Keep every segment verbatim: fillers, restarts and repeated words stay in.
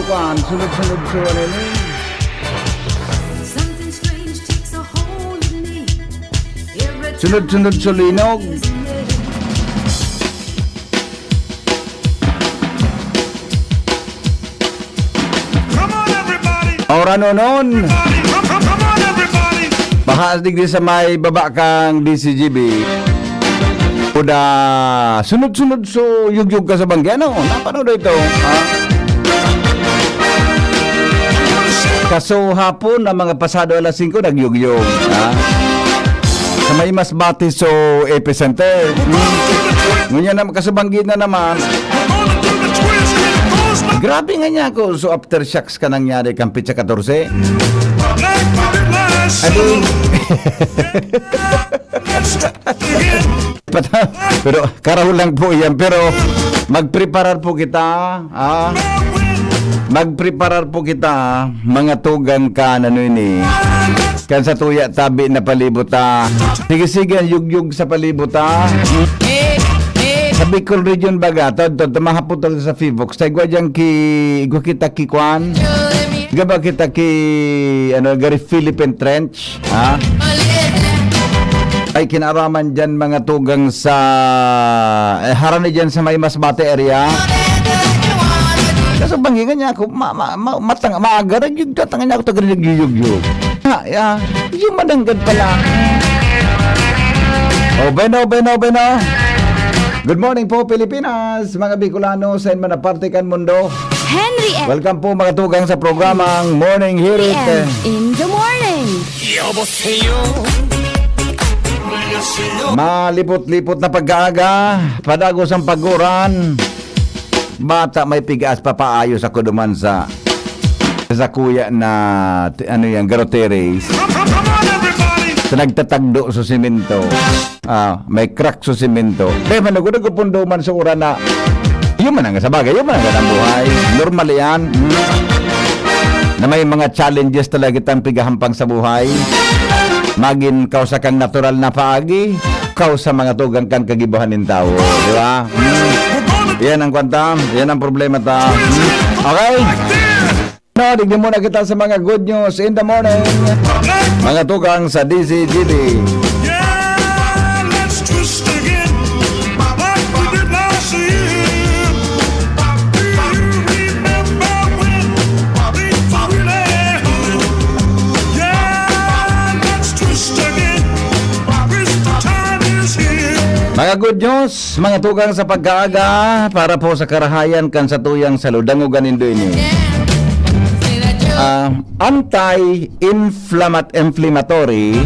Kwan, sunod-sunod sa ano ni. Something strange takes a hold of me. Every Sunod-sunod sa linog. Come on, everybody! Ora nonon. Come, come, come on, everybody! Bahas digdi sa may baba kang D C G B. Kuda sunod-sunod so yugyog ka sa banggi. Ano? Napano na ito? Ha? Kaso hapon na mga pasado alas singko, nagyugyog. Ha? Sa may mas bati so epicenter. Hmm. Ngunyan na, kasabanggi na naman. Grabe nga niya ako. So aftershocks ka nangyari kang pitsa katorse. Adi. Pata- pero karaw lang po yan. Pero magpreparar po kita. Ah, magpreparar po kita. Mga tugang ka na ano ini. Kan sa tuya tabi na palibot, ah. Sige-sige ang yugyog sa palibot, ah. Sa Bicol region baga, to, to, to, mahapon to sa Fivox. Sa igwa dyan ki, igwa kita ki kwan. Igwa ba kita ki, ano, gari Philippine Trench? Ha? Ay, kinaraman dyan mga tugang sa, eh, harani dyan sa may Masbate area. Kaso banggingan niya ako, ma, ma, ma, matang, maaga, nagyugtatang niya ako, taga nagyuyugyug. Ha, ya, yung madanggad pala. Oh, bueno, bueno, bueno. Good morning po, Pilipinas, mga Bicolano, sa man na parte kan mundo. Henry M. Welcome po, mga tugang, sa programang Morning Hirit. M. In the morning. Malipot-lipot na pag-aaga, padagos ang paguran. Bata may pigas, papaayos ako duman sa sa kuya na, t- ano yan, garoteres. Come, come, come on, everybody! Sa nagtatagdo sa simento. Ah, may crack sa simento. Kaya man ako nagpupundo man sa uran na, yun man ang sa bagay, yun man ang ganang buhay. Normal yan. Hmm. Na may mga challenges talaga tang pigahampang sa buhay. Magin kausa kang natural na paagi, kausa mga tugang kan kagibuhan nin tawo. Di ba? Hmm. Yan ang kwanta, yan ang problema ta. Hmm. Okay? No, digdi muna kita sa mga good news in the morning. Mga tugang sa D C G D. Yeah, let's twist again. Like we did last year. Do you remember when? Yeah, let's twist again. Twist the time is here. Mga good news, mga tugang sa pag-aaga, para po sa karahayan kan satuyang saludangogan nindo ini. Ah, anti-inflamat-, inflammatory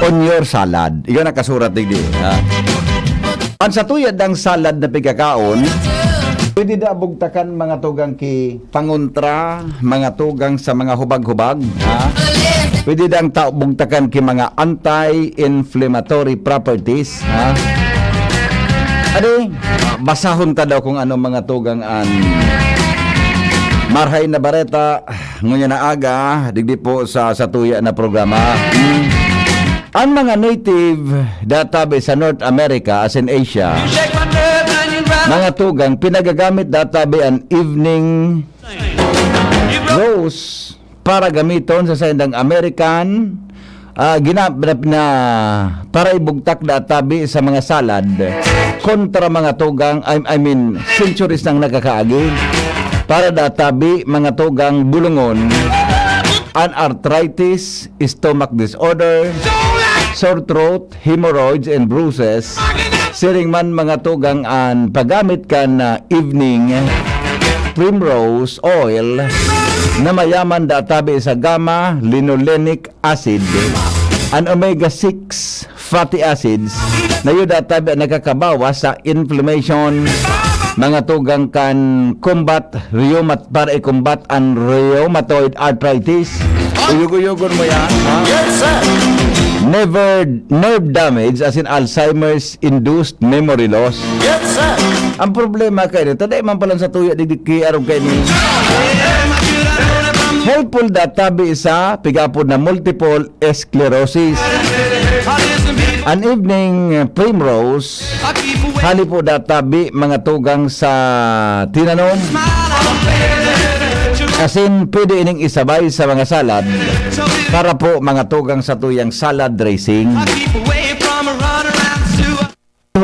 on your salad. Iyon ang kasurat digdi, ha? Ang satuya dang salad na pigkakaon, pwede da bugtakan mga tugang ki pangontra, mga tugang sa mga hubag-hubag, ha? Pwede dang ta-, bugtakan ki mga anti-inflammatory properties, ha? Adi, basahon ta daw kung ano mga tugang an marhay na bareta, ngunyan na aga, digdi po sa satuya na programa. Hmm. Ang mga native databe sa North America, as in Asia, mga tugang, pinagagamit databe ang evening rose para gamiton sa saindang American, ah, gina-, na, na, para ibugtak databe sa mga salad kontra mga tugang, I, I mean, centuries nang nakakaagi. Para databe, mga tugang bulungon, an arthritis, stomach disorder, sore throat, hemorrhoids and bruises, siring man mga tugang an paggamit kan, ah, evening primrose oil na mayaman databe sa gamma linolenic acid, an omega six fatty acids, na iyo databe an nakakabawas sa inflammation, mga tugang kan combat rheumat-, para i-combat an rheumatoid arthritis. Uyog-uyogon mo yan, ha? Yes, sir. Never, nerve damage, as in Alzheimer's induced memory loss. Yes, sir. Ang problema kayo, taday man pala sa tuya, di, di ki arog kayo ni. Helpful databe sa pigapod na multiple sclerosis. An evening primrose, hali po databe mga tugang sa tinanom. Asin pwede ining isabay sa mga salad para po mga tugang sa tuyang salad dressing.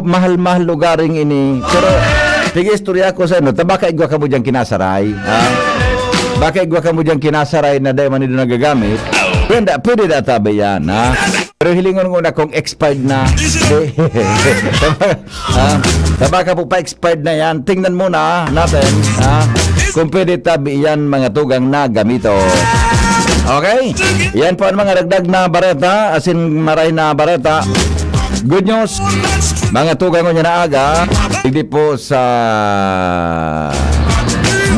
Mahal-mahal lugaring ini. Pero, sige, istorya ko sa inyo. Ta baka igwa kamo diyang kinasaray, ha? Baka igwa kamo diyang kinasaray na dai man nindo nagagamit. Pwede, pwede na tabi yan, ha? Pero hilingon ko na kung expired na. Ha? Ta baka po pa-expired na yan. Tingnan muna natin, ha? Kung pwede tabi yan, mga tugang na gamito. Okay? Yan po ang mga dagdag na bareta, asin maray na bareta. Good news, mga tugang, ngunyan na aga, digdi po sa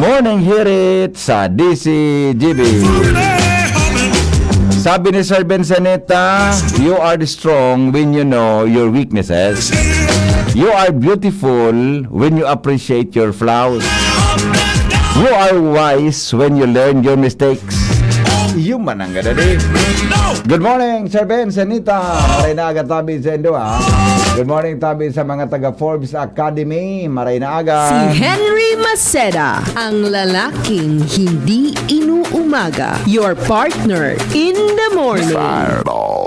Morning Hirit sa D C G B. Sabi ni Sir Bensaneta, "You are strong when you know your weaknesses. You are beautiful when you appreciate your flaws. You are wise when you learn your mistakes." Yun man ang gadadi. Good morning, Sir Bensaneta. Maray na aga tabi sa indo, ha? Good morning tabi sa mga taga Forbes Academy. Maray na aga. Si Henry Maceda, ang lalaking hindi inuumaga. Your partner in the morning. Fireball.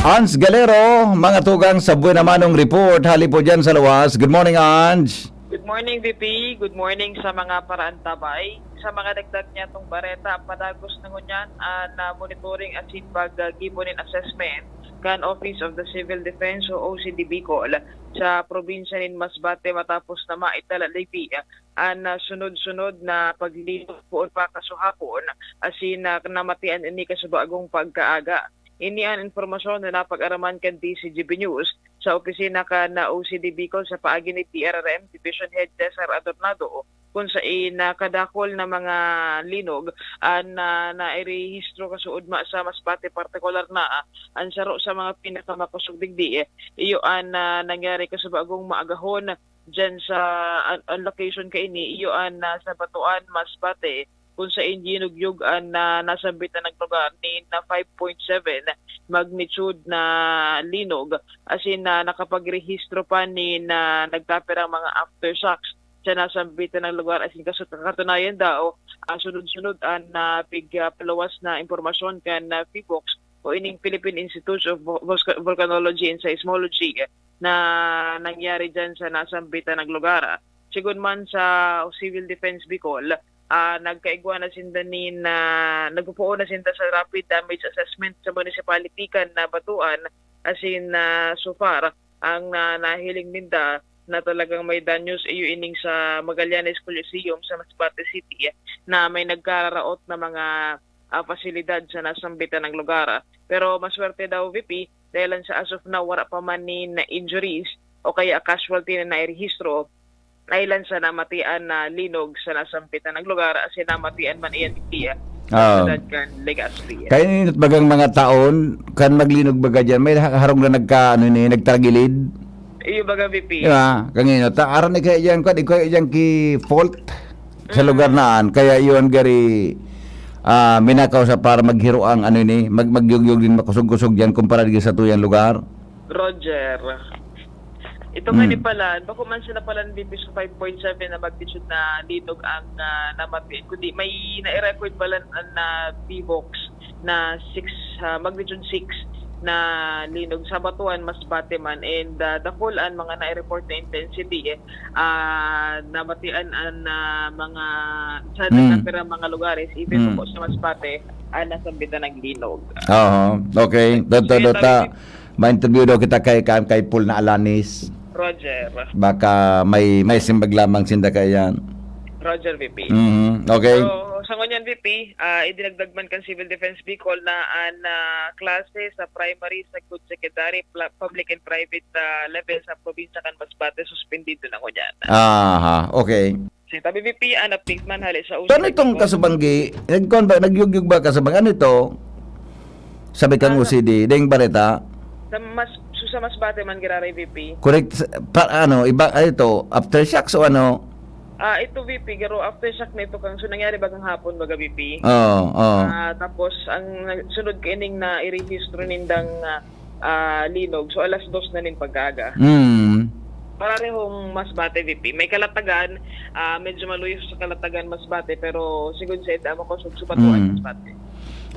Ans Galero, mga tugang sa Buena Manong Report, hali po dyan sa luwas. Good morning, Ans. Good morning, V P. Good morning sa mga paraantabay. Sa mga dagdag niya tong bareta, padagos na ngunyan an, ah, monitoring asin paggibo nin assessment kan Office of the Civil Defense o O C D Bicol sa probinsya nin Masbate matapos na maitala digdi an, ah, sunod-sunod na paglinog poon pa kasuhapon asin, ah, namatian ini kasubagong pagkaaga. Ini an impormasyon na napag-araman kan D C G B News sa opisina kan, ah, O C D Bicol sa paagi ni P R R M Division Head Cesar Adornado, kun saen, ah, kadakul na mga linog an, ah, nairehistro kasuodma sa Masbate. Partikular na, ah, an saro sa mga pinakamakosog digdi, eh, iyo an, ah, nangyari kasubagong maagahon diyan sa, an, an location kaini, iyo an, ah, sa Batuan, Masbate, kun saen ginugyog an, ah, nasambit na lugar nin na five point seven magnitude na linog, asin na nakapagrehistro pa nin, ah, nagkapirang mga aftershocks sa nasambit na lugar. Asin kasu-, katunayan daw, ah, sunod-sunod an, ah, pig-, ah, paluwas na impormasyon kan, ah, PHIVOLCS o ining Philippine Institute of Vol-, Volca-, Volcanology and Seismology na nangyari diyan sa nasambit na lugar. Sigon man sa Civil Defense Bicol, ah, nagkaigwa na sinda nin, ah, nagpupuon na sinda sa rapid damage assessment sa municipality kan na Batuan, asin, ah, so far, ang na-, nahiling ninda na talagang may danyos iyo ining sa Magallanes Coliseum sa Masbate City na may nagkararaot na mga, ah, pasilidad sa nasambit na lugar. Pero maswerte daw, V P, dahilan sa as of now, wara pa man nin injuries o kaya casualty na nairehistro, dahilan sa namatian na linog sa nasambit na lugar, asin namatian man iyan digdi, ah, sa Ah. syudad kan Legazpi. Kaya ninot bagang mga taon, kan maglinog baga dyan, may ha-, harong na nagka, ano ni, nagtaragilid. Iyo baga, V P. Di ba? Kangina, ta-, aron ni kaya dyan, kwan, ikaw dyan ki fault sa Mm. lugar na an, kaya iyon gari, ah, minakaw sa para maghiro ang, ano ni, mag-, magyugyog din makusog-kusog dyan kumpara di sa tuyang lugar. Roger. Ito nga Hmm. ni pala, bako man sila pala, V P, sa five point seven na magnitude na linog ang, ah, namati, kundi may na-record pala na, na PHIVOLCS na six, ah, magnitude six na linog sa Batuan, Masbate man, and, ah, dakul an mga na-report na intensity, eh. Ah, namatian an, ah, mga, sa Hmm. nagkapirang mga lugares, even Hmm. po sa Masbate, ah, nasambit na ng linog. Oo, okay. Dota, Sige, dota. tabi- Ma-interview daw kita kay, kay, kay Paul na Alanis. Roger. Baka may, may simbag lamang sinda kaiyan. Roger, V P. Mhm, okay. So, sa ngunyan, V P, ah, idinagdag man kan Civil Defense Bicol na an, ah, klase sa primary, sagkod secondary, pla-, public and private, ah, level sa probinsya kan Masbate, suspendido na ngunyan. Aha, okay. Sa tabi, V P, an update man hali sa Paano usa itong na kasubanggi? Nagkuhan ba, nagyugyug ba kasubang? Ano ito? Sabi kang Ah, O C D, ding bareta? Sa mas, so sa Masbate man giraray, V P. Correct. Sa, pa, ano, iba, ano ito? Aftershocks o ano? Ah, ito, V P, garo aftershock na ito kang, so nangyari bagang hapon, baga, V P. Oo, oo. Ah, tapos, ang nag-, sunod kaining na irehistro nindang, ah, ah, linog. So, alas dos na nin pagkaaga. Mm. Parehong Masbate, V P. May Calatagan, ah, medyo maluyo sa Calatagan, Masbate, pero sigod sa amo ko, sub-, subatuan, Mm. Masbate.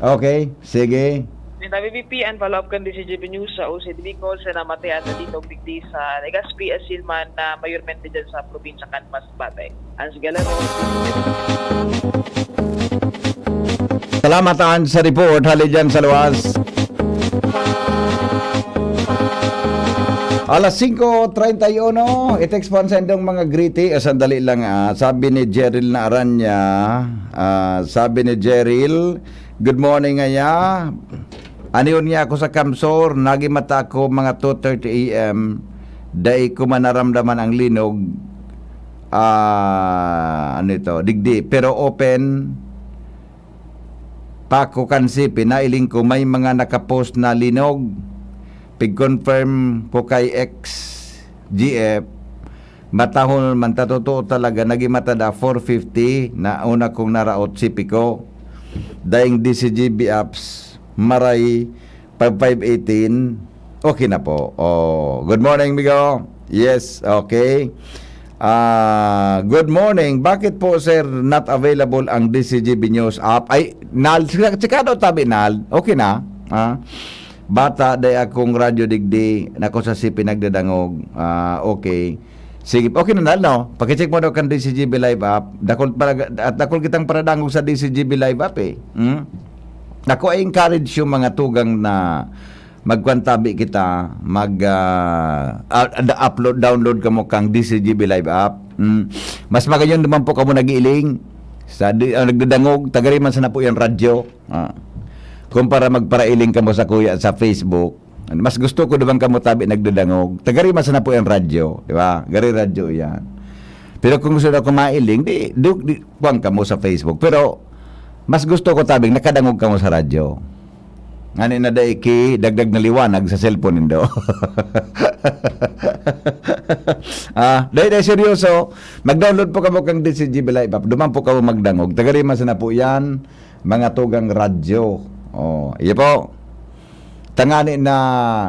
Okay, sige. Dita, V P, ang follow-up kan D C G B News sa O C D Bicol, sa namatay at dito, digdi sa Legazpi, asin man na mayormente dyan sa probinsya kan Masbate. Ang sigala mo. Salamat, Ann, sa report. Hali dyan sa luwas. Alas singko treinta y uno, i-text po ang sendong mga greeting. Ah, sandali lang, ah. Sabi ni Jeril na Aranya, ah, sabi ni Jeril, "Good morning, ngaya. Aniyon niya ako sa Kamsor, nagimata ako mga two thirty A M. Dai ko manaramdaman ang linog." Ah, ano ito? Digdi. Pero open pa ko kan sipi, nailing ko may mga nakapost na linog. Pig-confirm ko kay X G F, matahol man ta, totoo talaga, nagimata da four fifty na una kong naraot sipi ko. Daing D C G B apps, maray, pag five eighteen, okay na po. Oh, good morning, migo. Yes, okay. Ah, good morning. Bakit po, sir, not available ang D C G B News app? Ay, Nal, tsika, tsika daw tabi, Nal. Okay na. Ah, bata, day akong radyo digdi, nako sa sipi nagdadangog. Ah, okay. Sige, okay na, Nal, no? Pakicheck mo daw kan D C G B Live app. Dakol, para, at dakol kitang paradangog sa D C G B Live app, eh. Hmm? Ako, I encourage yung mga tugang na magkwan tabi kita, mag, ah, ah, da-, upload, download kamo kang D C G B Live app. Mm. Mas magayon naman po kamo nag-iiling sa di-, ah, nagdadangog, tagari man sana po yan radyo. Ah. Kumpara magparailing kamo sa kuya sa Facebook. Mas gusto ko naman kamo tabi nagdadangog. Tagari man sana po yan radyo, di ba? Gari radyo yan. Pero kung gusto na ko mailing, di, di, di, kuwan kamo sa Facebook. Pero mas gusto ko tabing nakadangog kamo sa radyo. Ngani na dai ki dagdag na liwanag sa cellphone nindo. Ah, dai, dai seryoso. Mag-download po kamo kang D C G B Live app. Duman po kamo magdangog. Tagari man sana po yan, mga tugang radyo. Oh, iyo po. Tangani na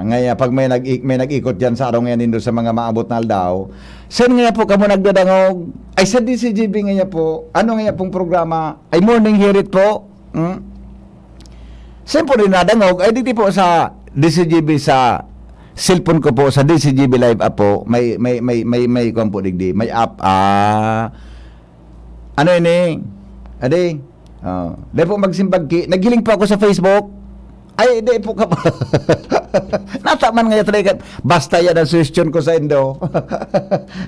ngaya pag may nag-, may nag-ikot diyan sa araw ngayon nindo sa mga maabot na aldaw. Saan ngaya po kamo nagdadangog? Ay, sa D C G B ngaya po. Ano ngaya pong programa? Ay, Morning Hirit po. Hmm? Saan po rin nadangog? Ay, digdi po sa D C G B sa cellphone ko po, sa D C G B Live app po. May, may, may, may, may, kwan po digdi. May app. Ah, ano ini? Adi? Oh. Dai po magsimbag ki. Naghiling po ako sa Facebook. Ay, dai po ka pa. Nata man nga yatrikan. Basta yan ang suhestyon ko sa indo.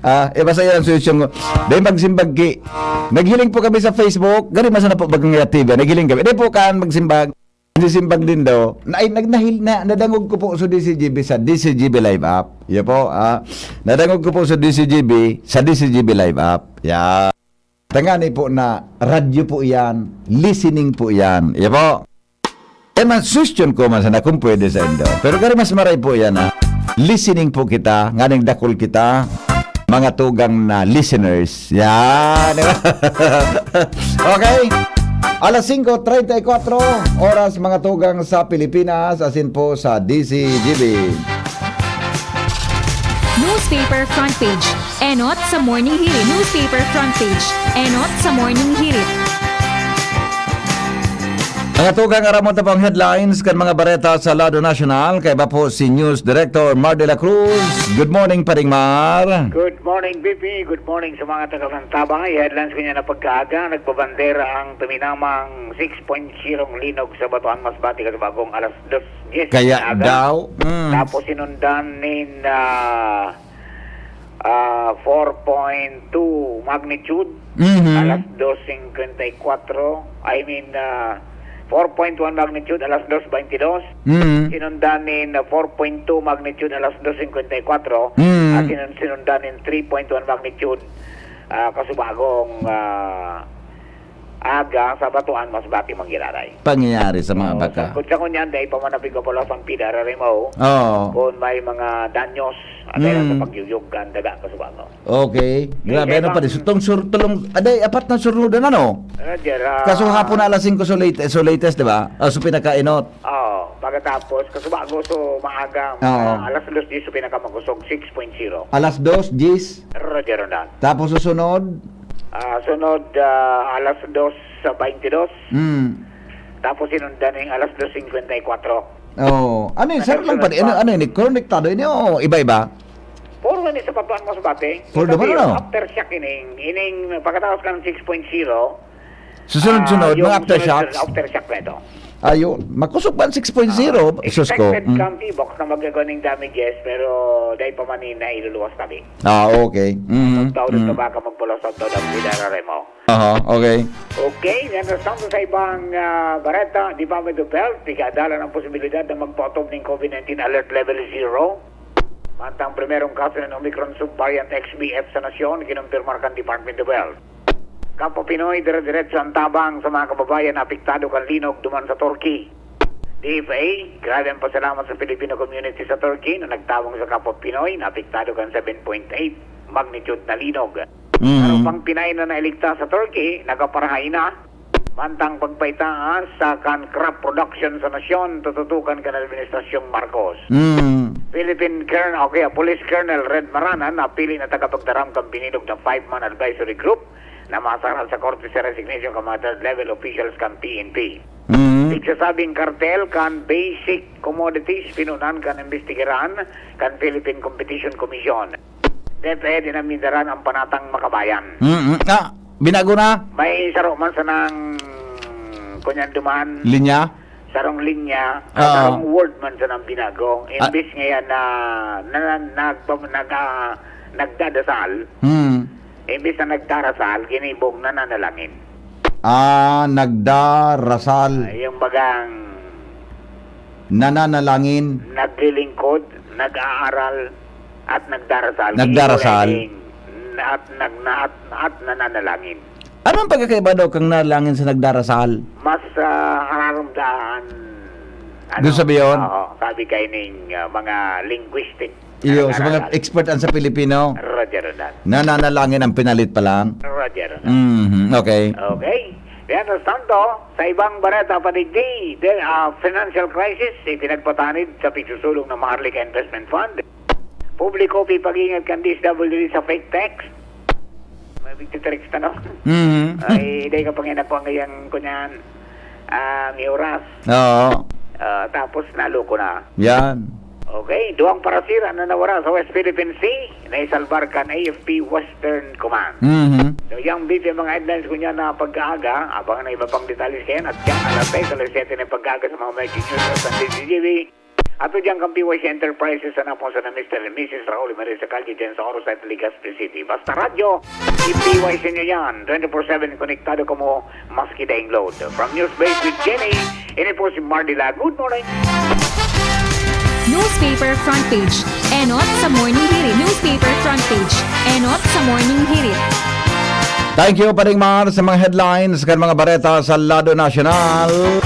Ah, eh, basta yan ang suhestyon ko. Dai magsimbag ki. Naghiling po kami sa Facebook. Gari masa na po bagang T V. Naghiling kami. Dai po kan magsimbag. Magsimbag din daw. Na, ay, nagnahil na, nadangog ko po sa D C G B, sa D C G B Live app. Yan po, ah. Nadangog ko po sa D C G B, sa D C G B Live app. Yan. Tangani po na radyo po iyan, listening po iyan. Iya po. Yan man, suggestion ko man sana kung pwede sa indo. Pero gari mas maray po yan, ha. Listening po kita, nganing dakul kita, mga tugang na listeners. Yan, di ba? Okay. Alas singko treinta y cuatro, oras mga tugang sa Pilipinas, asin po sa D C G B. Newspaper front page. Enot sa Morning Hirit. Newspaper front page. Enot sa Morning Hirit. Mga tugang, aram mo ta pang headlines kan mga bareta sa lado nasyonal. Kaiba po si News Director Mar de la Cruz. Good morning, Paring Mar. Good morning, B P. Good morning sa mga taga-Lantabang. I-headlines ko niya na pagkaaga. Nagbabandera ang tuminamang six point zero linog sa Batuan Masbate, Katubagong, alas dos diez Kaya ng aga. daw, mm. Tapos sinundan nin, ah, ah, four point two magnitude, Mhm. alas dos cincuenta y cuatro. I mean, ah, four point one magnitude, alas dos baintidos. Mhm. Sinundan nin, ah, four point two magnitude, alas dos cincuenta y cuatro. Mhm. At sinun-, sinundan nin three point one magnitude, ah, kasubagong, ah, aga sa Batuan Masbate manggiraray. Pangyayari sa mga Oo, baka. Sa, kung sa ngunyan, dahil pa man napigapala sa pida, raray mo, Oo. kung may mga danyos, at dahil sa Mm. pagyuyog, kan daga, kasubago. Okay. Grabe, ano pa rin? Itong sur-, tulong, aday, apat na surnudan, ano? Ah, dyan, ah. Kaso hapon na alas singko, so late, so latest, di ba? Ah, so pinakainot. Oo. Pagkatapos, kasubago, so maaga, Oo. ah, alas dos diyes so pinakamagusog, six point zero. Alas dos, diyes. Roger, Rondan. Tapos susunod? Ah, sunod, ah, alas dos sa baynte dos. Mm. Tapos sinundan ning alas dos singkwenta y kwatro. Oo. Ano yun? Sir lang pa, ano, Nagkasunod pa. ano yun? Konektado yun? Oo, iba-iba? Puro na ni sa Patuan mo sa bati. Puro Ito naman, di, ano? aftershock ining, ining pagkatapos kan six point zero, Susunod-sunod, ah, mga yung aftershocks. sunod-sunod aftershock na ito. Ayun. Makusog pa ang six point zero. Ah, Sus ko. expected Mm. kang T-box na magagawa ng damages, pero dahil pa man na iluluwas tabi. Ah, okay. Mhm. Magtaod Mm. ka ba ka magpulos ang todo ang pinarare mo? Aha, okay. Okay, yan ang sa ibang, ah, bareta, Department of Health, tigadalan ang posibilidad na magpautob ng COVID nineteen alert level zero. Mantang primerong kaso ng Omicron subvariant X B F sa nasyon, kinumpirmar kan Department of Health. Kapwa Pinoy, dire-diretso ang tabang sa mga kababayan na apektado kan linog duman sa Turkey. D F A, grabe ang pasalamat sa Filipino community sa Turkey na nagtabang sa kapwa Pinoy na apektado kan seven point eight magnitude na linog. Mhm. Ang pang Pinay na nailigtas sa Turkey, nagaparahay na. Mantang pagpaitaas sa kan crop production sa nasyon, tututukan kan Administrasyong Marcos. Mm. Philippine Colonel, o kaya Police Colonel Red Maranan, napili na tagapagdaram kan bininog na five-man advisory group na masaral sa korte sa resignation kan mga third level officials kan P N P. Mm. Pigsasabing kartel kan basic commodities pinunan kan imbestigaran kan Philippine Competition Commission. Depende na mindaran ang panatang makabayan. Mm, ah, binago na? May saro man sanang, kunyan duman, Linya? sarong linya, Ah. sarong word man sanang binago. Ah. Imbis ngayon na, na, na, nagpa-, nag-, ah, nagdadasal, Hmm. imbis na nagdarasal, ginibog na nanalangin. Ah, nagdarasal. Ah, yung bagang Nananalangin. naglilingkod, nag-aaral, at nagdarasal. Nagdarasal. Ito na yung, at nag-, na-, at, at nananalangin. Anong pagkakaiba daw kang nalangin sa nagdarasal? Mas, ah, nararamdaman, ano, Gusto sabi yun? Oo, sabi kayo ning, ah, mga linguistic na Iyo, sa mga nagdarasal. expert ang sa Pilipino. Roger that. Nananalangin ang pinalit pa lang. Roger that. Mhm, okay. Okay. Yan, Santo, sa ibang bareta pa digdi, the, ah, financial crisis, ipinagpatanid sa pigsusulong ng Maharlika Investment Fund. Publiko, pipag-ingat kan D S W D sa fake text. May bigti tricks na, no? Mhm. Ay, dahil ka pang inakuha ngayang, kunyan, ah, may oras. Oo. Ah, tapos naloko na. Yan. Okay, duwang parasira na nawara sa West Philippine Sea, naisalbar kan A F P Western Command. Mhm. So, yang B P mga headlines kunya na pag-aaga, abang na iba pang detalye kayan, at yang alas sais, alas siyete na pag-aaga sa mga Mercury News at Sunday G G B. Ato dyan kang P Y C Enterprises, sa napon sa na Mister and Missus Raul Marisa Calle dyan sa Oro Site, Legazpi City. Basta radyo, i-P Y C nyo yan. Twenty-four seven konektado kamo, maski daing load. From News Break with Jenny, ini po si Mardila. Good morning. Newspaper front page. Enot sa Morning Hirit. Newspaper front page. Enot sa Morning Hirit. Thank you, Paring Mar, sa mga headlines kan mga bareta sa lado nasyonal.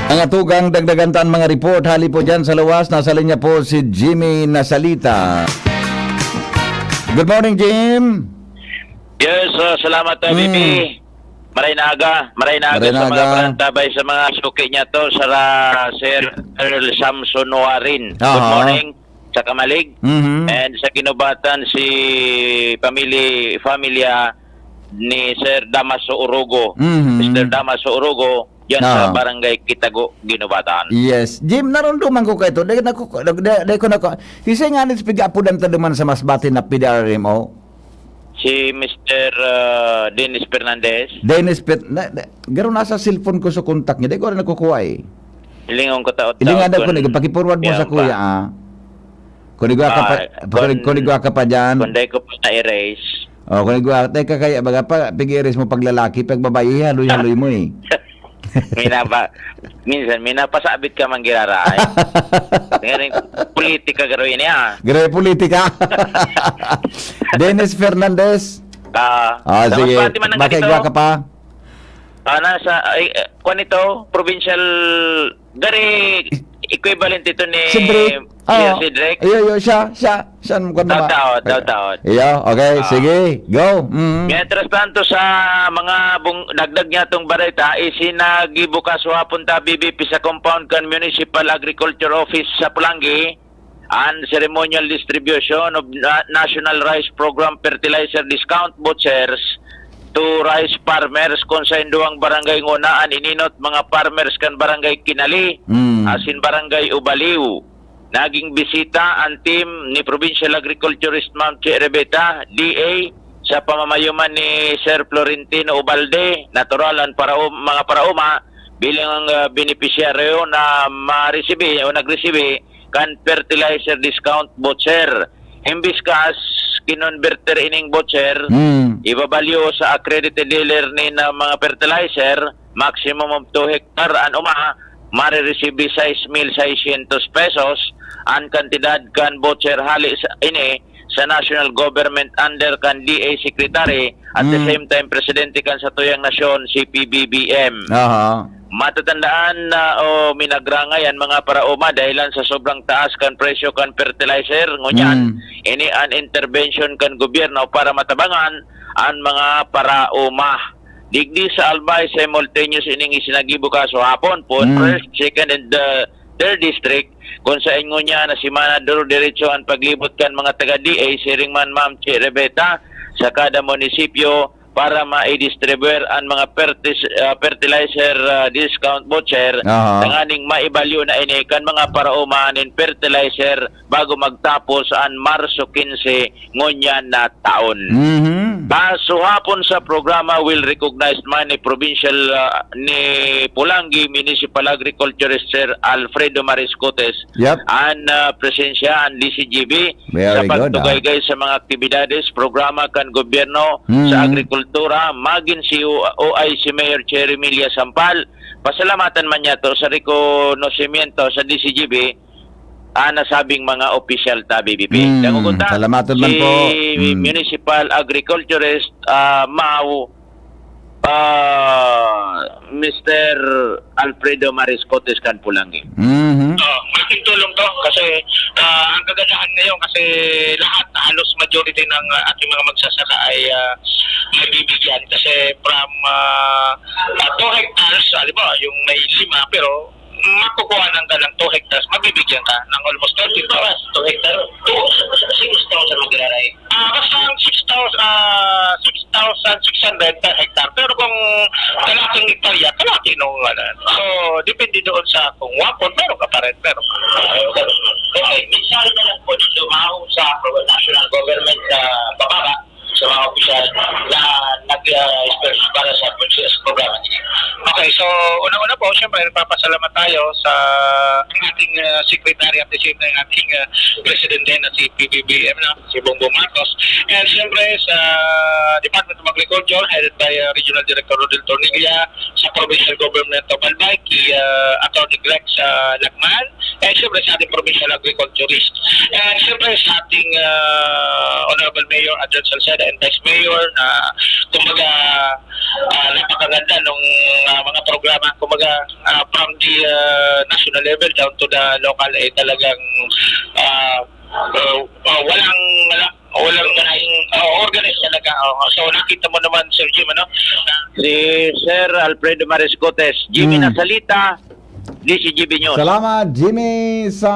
Ang atugang dagdagan tan mga report hali po dyan sa luwas. Nasa linya po si Jimmy Nasalita. Good morning, Jim. Yes, uh, salamat, uh, Mm. B B. Maray na aga, maray na aga Maray na sa mga aga. Parantabay, sa mga suki niya to, sa ra-, Sir Earl Samson Noarin. Good Aha. morning sa Kamalig. Mhm. And sa Ginubatan, si pamili-, pamilya ni Sir Damaso Urugo. Mhm. Mister Damaso Urugo, yan sa Aha. Barangay Kitago, Ginubatan. Yes. Jim, narunduman ko kayo to. Dahil naku-, dahil, dahil ko naku-, kasi nga, nagpigapudan ta duman sa Masbate na P D R M O. Si Mister, ah, Dennis Fernandez. Dennis Fer-, na, na, garo nasa cellphone ko sa contact niya. Di ko rin nakukuha eh. Hilingon ko taot-taot Hilingan daw ko kung na, paki-forward mo yan sa kuya, ba? ah. Kung igwa ka pa, Ah, kung, kung, kung igwa ka pa dyan. Kung dahil ko pa na-erase. Oh, kung igwa, teka kaya, baga pa, pig-erase mo pag lalaki, pag babae, haloy-haloy mo eh. Minaba-, minsan, minapasabit ka man girarahay. Ngayon, politika garo ini, ah. Garo politika. Dennis Fernandez. Ah, Ah, sa sige. Masbate man ang Makaigwa ganito. ka pa? Ah, nasa, ay, eh, kwan ito, provincial, gari, equivalent ito ni Cedric. Sir Oh, Cedric. Iyo, iyo, siya, siya, siya ang kuwan Daw naman. taot, daw taot. Iyo, okay, Ah. sige, go. Mm. Mientras tanto, sa mga bung-, dagdag niya itong bareta, isinagibukas hapon ta B B P sa compound kan Municipal Agriculture Office sa Pulangi, an ceremonial distribution of na-, National Rice Program Fertilizer Discount Vouchers to rice farmers, kun sa induwang barangay nguna an ininot mga farmers kan Barangay Kinali, Mm. asin Barangay Ubaliw. Naging bisita an team ni Provincial Agriculturist Ma'am Che Rebeta, D A, sa pamamayuman ni Sir Florentino Ubalde, natural an parao-, mga paraoma bilang, ah, benepisyaryo na maresibi o nagresibi kan fertilizer discount voucher. Imbis kas kinonberter ining voucher, Mm. ibabalyo sa accredited dealer ni na mga fertilizer, maximum of two hectare an uma, marereceive sais mil seiscientos pesos an kantidad kan voucher hali sa ini sa national government under kan D A secretary, at the Mm. same time presidente kan satuyang nasyon, si P B B M. Aha. Matatandaan na, o, minagrangay an mga paraoma dahilan sa sobrang taas kan presyo kan fertilizer. Ngunyan, Mm. ini an intervention kan gobyerno para matabangan an mga paraoma. Digdi sa Albay, simultaneous ining isinagibo kaso hapon, po Mm. first, second, and, uh, third district, kung sa ingon niya na semana duro diretso an paglibot kan mga taga D A, siring man Ma'am Che Rebeta, sa kada munisipyo para maidistribuer an mga fertis-, ah, fertilizer, ah, discount voucher, Aha. tanganing maibalyo na ini kan mga paraoma nin fertilizer bago magtapos an Marso quince ngunyan na taon. Mhm. Kaso hapon sa programa, will recognized man ni Provincial, ah, ni Pulangi Municipal Agriculturist Sir Alfredo Mariscotes Yep. an, ah, presensya an D C G B Very sa good, ah. pagtugaygay sa mga aktibidades, programa kan gobyerno sa Mhm. agrikultura, magin si O-, O I C Mayor Cherry Milia Sampal. Pasalamatan man niya to sa rekonosimiento sa D C G B, ah, nasabing mga opisyal ta, B B P. Mm, Dangogon ta, salamat man si po. Mm. Municipal Agriculturist, ah, Mao, ah, Mister Alfredo Mariscotes kan Pulangi. Mhm. Oh, malaking tulong to kasi, ah, ang kagandahan ngayon kasi lahat, halos majority ng, ah, ating mga magsasaka ay, ah, mabibigyan kasi from, ah, ah, two hectares, halimbawa, yung may lima, pero makukuha ng ka ng two hectares, mabibigyan ka ng almost thirty thousand. Two hectare, two, six thousand magiraray. Ah, basta ang six thousand, ah, six thousand six hundred per hectare. Pero kung kalahating hektarya, kalahati nung, ano, so, depende doon sa kung one point, meron ka pa rin, meron ka. Okay, minsan na lang po dito, mahal sa national government, sa bababa, sa mga opisyal na nag, ah, express para sa pag-, sa programa. Okay, so, unang-una po, siyempre, nagpapasalamat tayo sa ating, ah, secretary at the same time ating, ah, presidente na si P B B M, no? Si Bongbong Marcos. And siyempre, sa Department of Agriculture, headed by, ah, Regional Director Rodel Tornilla, sa Provincial Government of Albay, kay, ah, Attorney Glex, ah, Lagman, and siyempre sa ating provincial agriculturist. And siyempre sa ating, ah, Honorable Mayor Adrian Salceda and Vice Mayor na, kumbaga, ah, napakaganda nung, ah, mga programa, kumbaga, ah, from the, ah, national level down to the local, eh, talagang, ah, ah, ah, walang, walang, walang maraming, ah, organized talaga. Oh, so, nakita mo naman, Sir Jim, ano? Si Sir Alfredo Mariscotes, Jimmy Hmm. Nasalita, D C G B News. Salamat, Jimmy, sa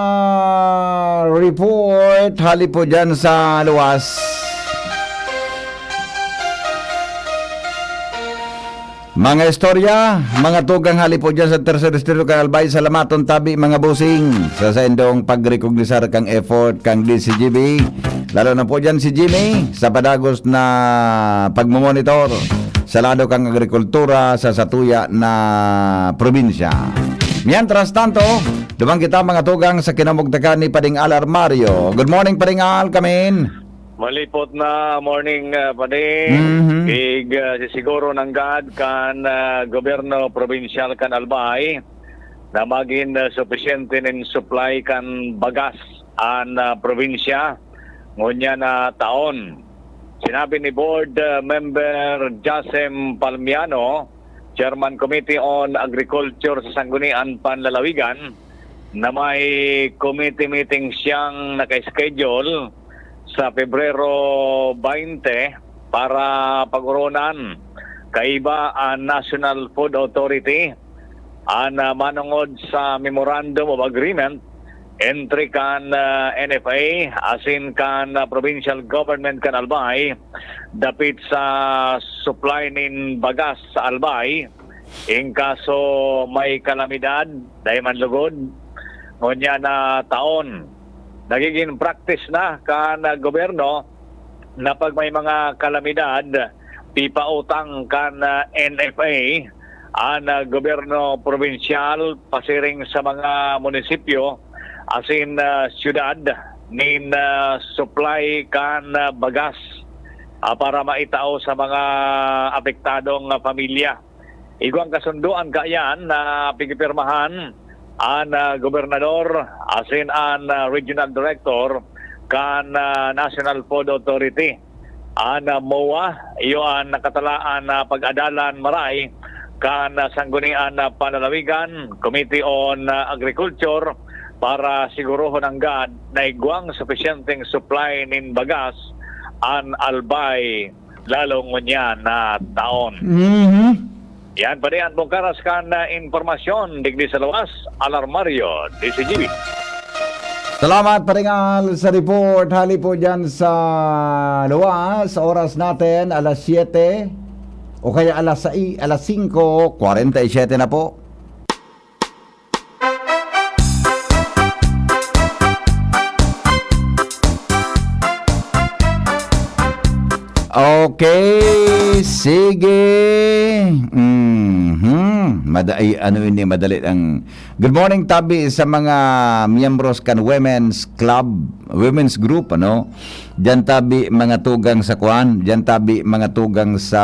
report. Hali po dyan sa luwas. Mga istorya, mga tugang hali po dyan sa Tercer Distrito kan Albay, salamaton tabi, mga bossing, sa saindong pagrekognisar kang effort kang D C G B. Lalo na po dyan si Jimmy sa padagos na pagmomonitor sa lado kang agrikultura sa satuya na probinsya. Mientras tanto, duman kita, mga tugang, sa kinamugtakan ni Pading Al Armario. Good morning, Pading Al, kamin. Malipot na morning, ah, Pading. Mhm. Ig, ah, sisiguro nanggad kan, ah, gobyerno probinsyal kan Albay na magin, ah, supisyente nin supply kan bagas an, ah, probinsya ngunyan na taon. Sinabi ni Board, ah, Member Jasem Palmiano, Chairman Committee on Agriculture sa Sangguniang Panlalawigan, na may committee meeting siyang naka-schedule sa Pebrero twenty para pag-oronan. Kaiba an National Food Authority, an, ah, manongod sa Memorandum of Agreement entre kan, ah, N F A asin kan, ah, provincial government kan Albay dapit sa supply nin bagas sa Albay. In kaso may kalamidad, dai man lugod, ngunyan na taon, nagigin practice na kan, ah, gobyerno na pag may mga kalamidad, pipautang kan, ah, N F A an, ah, gobyerno probinsyal pasiring sa mga munisipyo asin, ah, syudad nin, ah, supply kan, ah, bagas, ah, para maitao sa mga apektadong, ah, pamilya. Igwang kasundoan kaiyan na pigpirmahan an, ah, gobernador asin an, ah, regional director kan, ah, National Food Authority. An, ah, MOA, iyo an nakatalaan na pag-adalan maray kan, ah, Sangguniang, ah, Panlalawigan, Committee on, ah, Agriculture, para sigurohon nanggad na igwang supisyenteng supply nin bagas an Albay, lalo ngunyan na taon. Mhm. Yan pa diyan, bungkaras kan, ah, impormasyon digdi sa luwas, Alarmario, D C G B. Salamat, paringal, sa report. Hali po dyan sa luwas, oras natin, alas siyete o kaya alas sais, alas singko, kwarenta y siyete na po. Okay, sige. Mhm. Mada-, ay, ano ini, madali ang good morning, tabi sa mga miyembros kan Women's Club, Women's Group, ano? Diyan tabi mga tugang sa kuan, diyan tabi mga tugang sa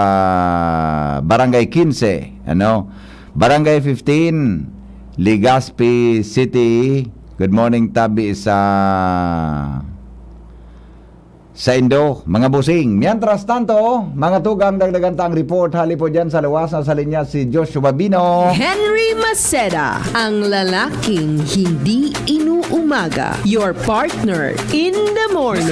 Barangay Quince, ano? Barangay fifteen, Legazpi City. Good morning, tabi sa saindo, mga busing. Mientras tanto, mga tugang, dagdagan ta ang report. Hali po dyan sa luwas, nasa linya si Joshua Bino. Henry Maceda, ang lalaking hindi inuumaga. Your partner in the morning.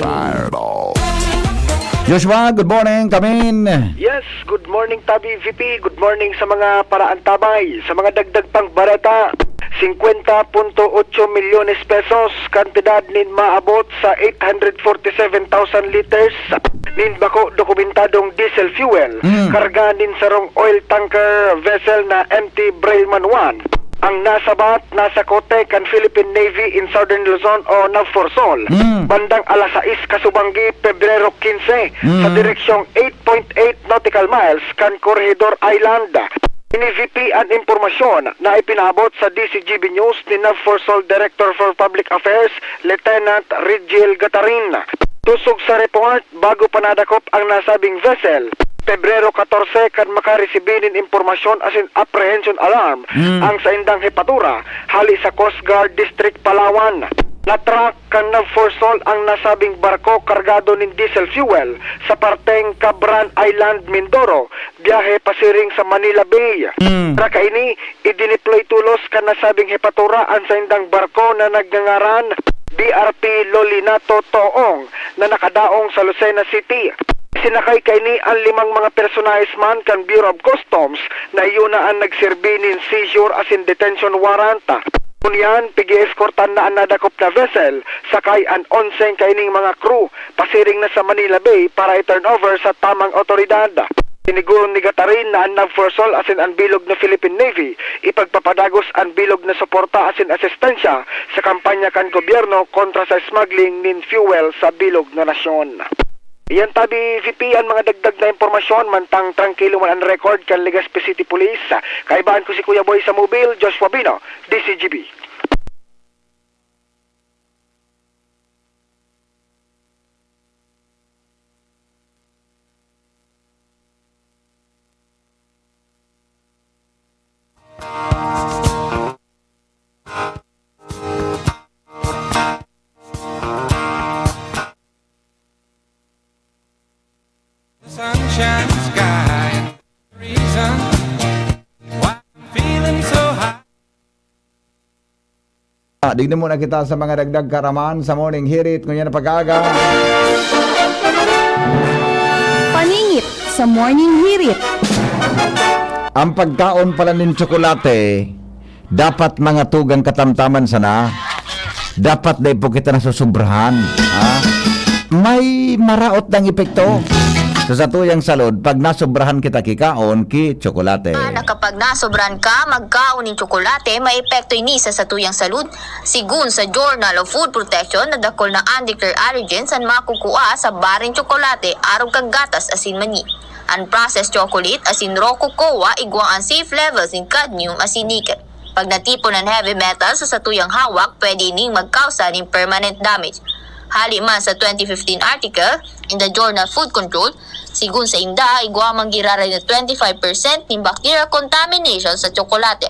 Joshua, good morning. Come in. Yes, good morning, Tabi V P. Good morning sa mga paraantabay. Sa mga dagdag pang bareta, singkwenta punto otso milyones pesos kantidad nin maabot sa eight hundred forty-seven thousand liters nin bako dokumentadong diesel fuel, Mm. karga nin sarong oil tanker vessel na M T Breilman one, ang nasabat na sa kote kan Philippine Navy in Southern Luzon o NAVFORSOL, Mm. bandang alas sais kasubanggi, Pebrero quince, sa Mm. direksyong eight point eight nautical miles kan Corregidor Island. Ini V P an impormasyon na ipinaabot sa D C G B News ni NAVFORSOL Director for Public Affairs, Lieutenant Rigel Gatarin. Tusog sa report, bago pa nadakop ang nasabing vessel, Pebrero katorse kan makaresibi nin impormasyon asin apprehension alarm Mm. ang saindang hepatura hali sa Coast Guard District Palawan. Na-track kan NAVFORSOL ang nasabing barko kargado nin diesel fuel sa parteng Cabran Island, Mindoro, biyahe pasiring sa Manila Bay. Mm. Para kaini, idineploy tolos kan nasabing hepatura an saindang barko na nagngangaran B R P Lolinato Toong na nakadaong sa Lucena City. Sinakay kaini an limang mga personahes man kan Bureau of Customs na iyo na an nagserbi nin seizure asin detention warrant. Ngunyan, pig-i-eskortan na an nadakop na vessel, sakay an onseng kaining mga crew, pasiring na sa Manila Bay para i-turnover sa tamang awtoridad. Siniguro ni Gatarin na an NAVFORSOL asin an bilog na Philippine Navy ipagpapadagos an bilog na suporta asin asistensya sa kampanya kan gobyerno kontra sa smuggling nin fuel sa bilog na nasyon. Iyan tabi, V P, an mga dagdag na impormasyon, mantang trangkilo man an record kan Legazpi City Police. Kaibahan ko si Kuya Boy sa Mobil, Joshua Bino, D C G B. Sunshine sky, reason why I'm feeling so high. Digdi muna kita sa mga dagdag kaaraman sa Morning Hirit ngunyan na pag-aaga. Paningit sa Morning Hirit. Ang pagkaon pala nin tsokolate, dapat mga tugang katamtaman sana. Dapat dai po kita nasusobrahan, ha? May maraot nang epekto sa satuyang salud pag nasobrahan kita kikaon ki tsokolate. Ah, na kapag nasobrahan ka magkaon nin tsokolate, may epekto ini sa satuyang salud. Sigun sa Journal of Food Protection, na dakul na undeclared allergens an makukua sa baring tsokolate arog kan gatas asin mani. An processed chocolate asin raw cocoa igwang an safe levels nin cadmium asin nickel. Pag natipon an heavy metal sa satuyang hawak, pwede ining magkausa nin permanent damage. Hali man sa twenty fifteen article in the journal Food Control, sigun sa inda, igwa man giraray na twenty-five percent nin bacterial contamination sa tsokolate.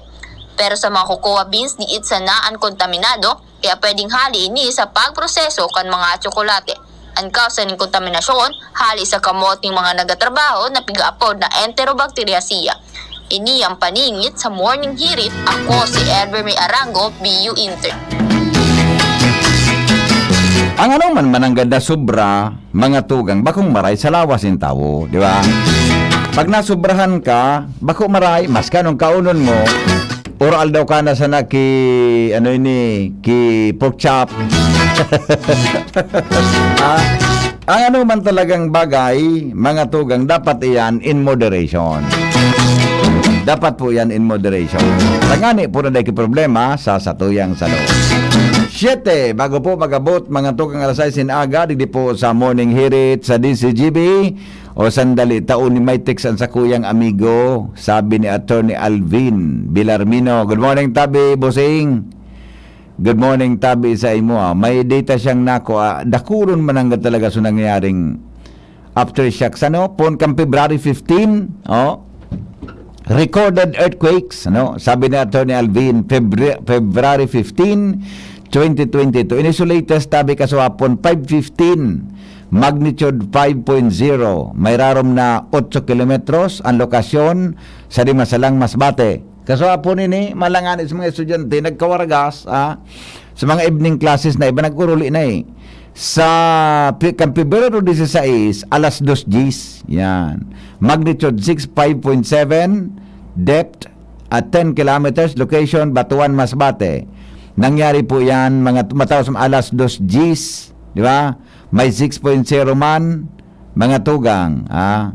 Pero sa mga cocoa beans, diit sana an kontaminado, kaya pwedeng hali ini sa pagproseso kan mga tsokolate. An kausa nin kontaminasyon, hali sa kamot nin mga nagatrabaho na piga-apod na Enterobacteriaceae. Ini ang paningit sa Morning Hirit. Ako si Elber May Arango, B U Intern. Ang anoman mananggad na sobra, mga tugang, bakong maray sa lawas nin tawo, di ba? Pag nasobrahan ka, bako maray, mas kanong kaunon mo, or aldaw ka na sana ki, ano ini, ki pork chop. Ah, ang ano man talagang bagay, mga tugang, dapat iyan in moderation. Dapat po yan in moderation. Tangani po na dahil problema sa satuyang salud. Siyete, bago po mag-abot, mga tugang, alas sais in aga, digdi po sa Morning Hirit sa D C G B. O sandali, taon ni may text ang sakuyang amigo, sabi ni Attorney Alvin Bilarmino. Good morning, Tabi, Bossing. Good morning, Tabi, sa imo, ah. May data siyang nako, ah, dakulon man ang talaga so nangyaring aftershocks. Ano? Pon kan February fifteen, oh, recorded earthquakes, ano? Sabi ni Attorney Alvin, Febru-, February fifteen, twenty twenty-two. Ini so latest, Tabi, kaswapon, five fifteen, magnitude five point zero. May rarom na otso kilometros ang lokasyon sa Dimasalang, Masbate. Kaswapon ini, malangan sa mga estudyante, nagkawargas, ah, sa mga evening classes na iba, nag-uruli na eh. Sa Pe-, kan Pebrero dieciséis, alas dos diyes, yan. Magnitude six, five point seven, depth at ten kilometers, location, Batuan, Masbate. Nangyari po yan, mga mataos alas dos diyes, di ba? May six point zero man, mga tugang, ah,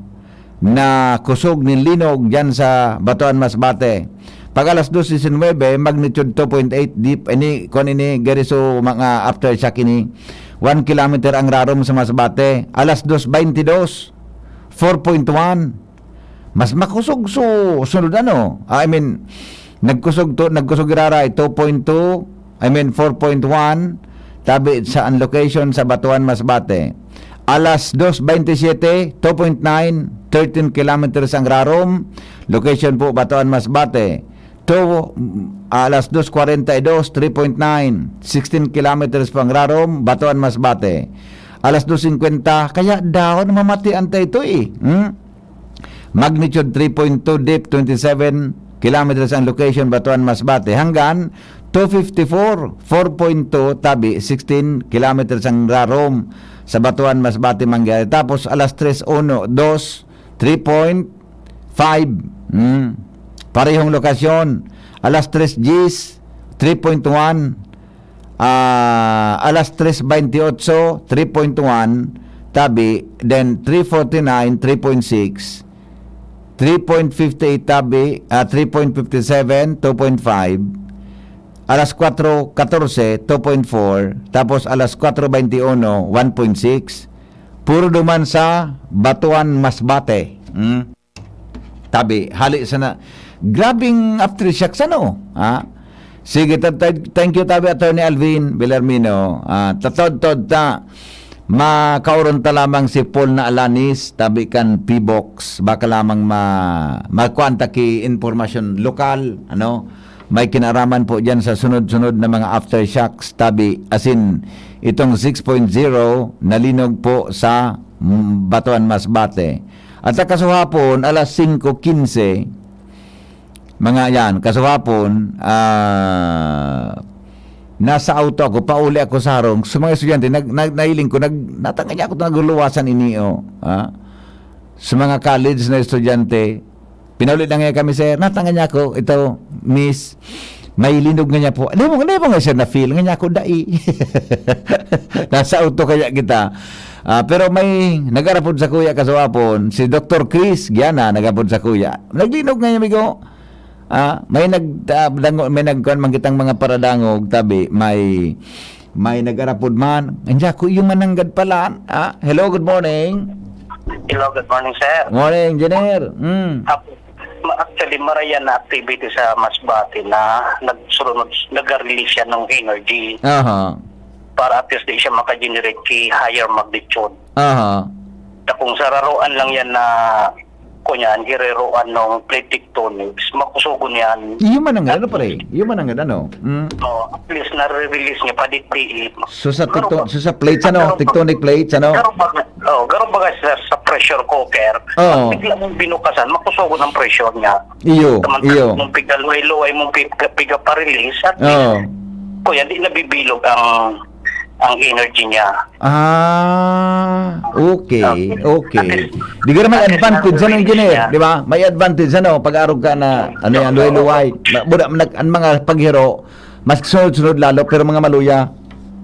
na kusog nin linog diyan sa Batuan, Masbate. Pag alas dos disinwebe, magnitude two point eight deep, ini, kung ini, gari so mga aftershock ini, one kilometer ang rarom sa Masbate. Alas dos baynte dos, four point one. Mas makusog so sunod, ano? I mean, nagkusog to, nagkusog iraray, two point two, I mean, four point one, tabi sa ang location sa Batuan, Masbate. Alas dos baynte siyete, two point nine, thirteen kilometers ang rarom. Location po, Batuan, Masbate. Two, alas dos kwarenta y dos, three point nine, sixteen kilometers po ang rarom, Batuan, Masbate. Alas dos singkwenta, kaya daw namamatian ta ito eh. Hmm? Magnitude three point two, depth twenty-seven kilometers ang location, Batuan, Masbate. Hanggang two fifty-four, four point two, tabi, sixteen kilometers ang rarom sa Batuan, Masbate, mangyari. Tapos alas tres uno, dos, three point five. Hmm. Parehong lokasyon. Alas tres diyes, three point one. Ah, alas tres baynte otso, three point one, tabi, then three forty-nine, three point six, three point fifty-eight, tabi, ah, three point fifty-seven, two point five, alas kwatro katorse, two point four, tapos alas kwatro baynte uno, one point six. Puro duman sa Batuan, Masbate. Hmm? Tabi, hali sana. Grabing aftershocks, ano? Ha? Sige, ta-, ta-, thank you, tabi, Attorney Alvin Villarmino. Ah, tatod-tod ta, makauron ta lamang si Paul na Alanis, tabi kan P-Box. Baka lamang ma-, magkuan ta ki impormasyon lokal, ano? May kinaraman po diyan sa sunod-sunod na mga aftershocks, tabi, asin itong six point zero nalinog po sa, mm, Batuan, Masbate. At sa kasuhapon, alas singko quince, mga yan, kasuhapon, ah, Nasa auto ako, pauli ako sa harong. Sa mga estudyante, nag, nag, nailing ko, nag, natangay niya ako, nagluluwasan ini, oh. Ha? Sa mga college na estudyante, pinauli na nga kami, sir. Natangay niya ako, ito, miss, may linog nga niya po. Ano mo, ano mo nga, sir, na-feel? Nga niya ako, dai. Nasa auto kaya kita. Ah, pero may nagarapod sa kuya kaswapon, si Doktor Chris Giana nagarapod sa kuya. Naglinog nga niya, amigo. Ah, may nag, ah, dango-, may nagkuan man kitang mga paradangog, tabi, may, may nagarapod man. Andiya ko, yung mananggad pala. Ah, hello, good morning. Hello, good morning, sir. Morning, engineer. Mm. Ap-, ma-, actually, marayan na activity sa Masbate na nagsurunod, nag-release siya ng energy Aha. para at least di siya maka-generate ki higher magnitude. Aha. Ta kung sararoan lang yan na, kunyan, gireroan ng plate tectonics, makusugon yan. Iyo man ang ano, pare? Iyo man ang ano? Mm. Oh, at least nare-release niya, paditdiit. So sa Pero tecto-, pag so sa plates, ano? Pero pag Tectonic plates, ano? Pero pag, oh, pero pag sa, sa pressure cooker, Oo. pag bigla mong binukasan, makusugon ang pressure niya. Iyo, Samantala iyo. mong pigaluway-luway mong pi-, piga pa-release, at Oo. least, kuya, di nabibilog ang, ang energy niya. Ah, okay, Okay. okay. At least, Di ka naman at least advantage, ano, nare-release engineer, niya. di ba? May advantage, ano, pag-arog ka na, ano yan, Oo. luway-luway. Ma-, buda, nag-, ang mga paghiro, mas sunod-sunod lalo, pero mga maluya.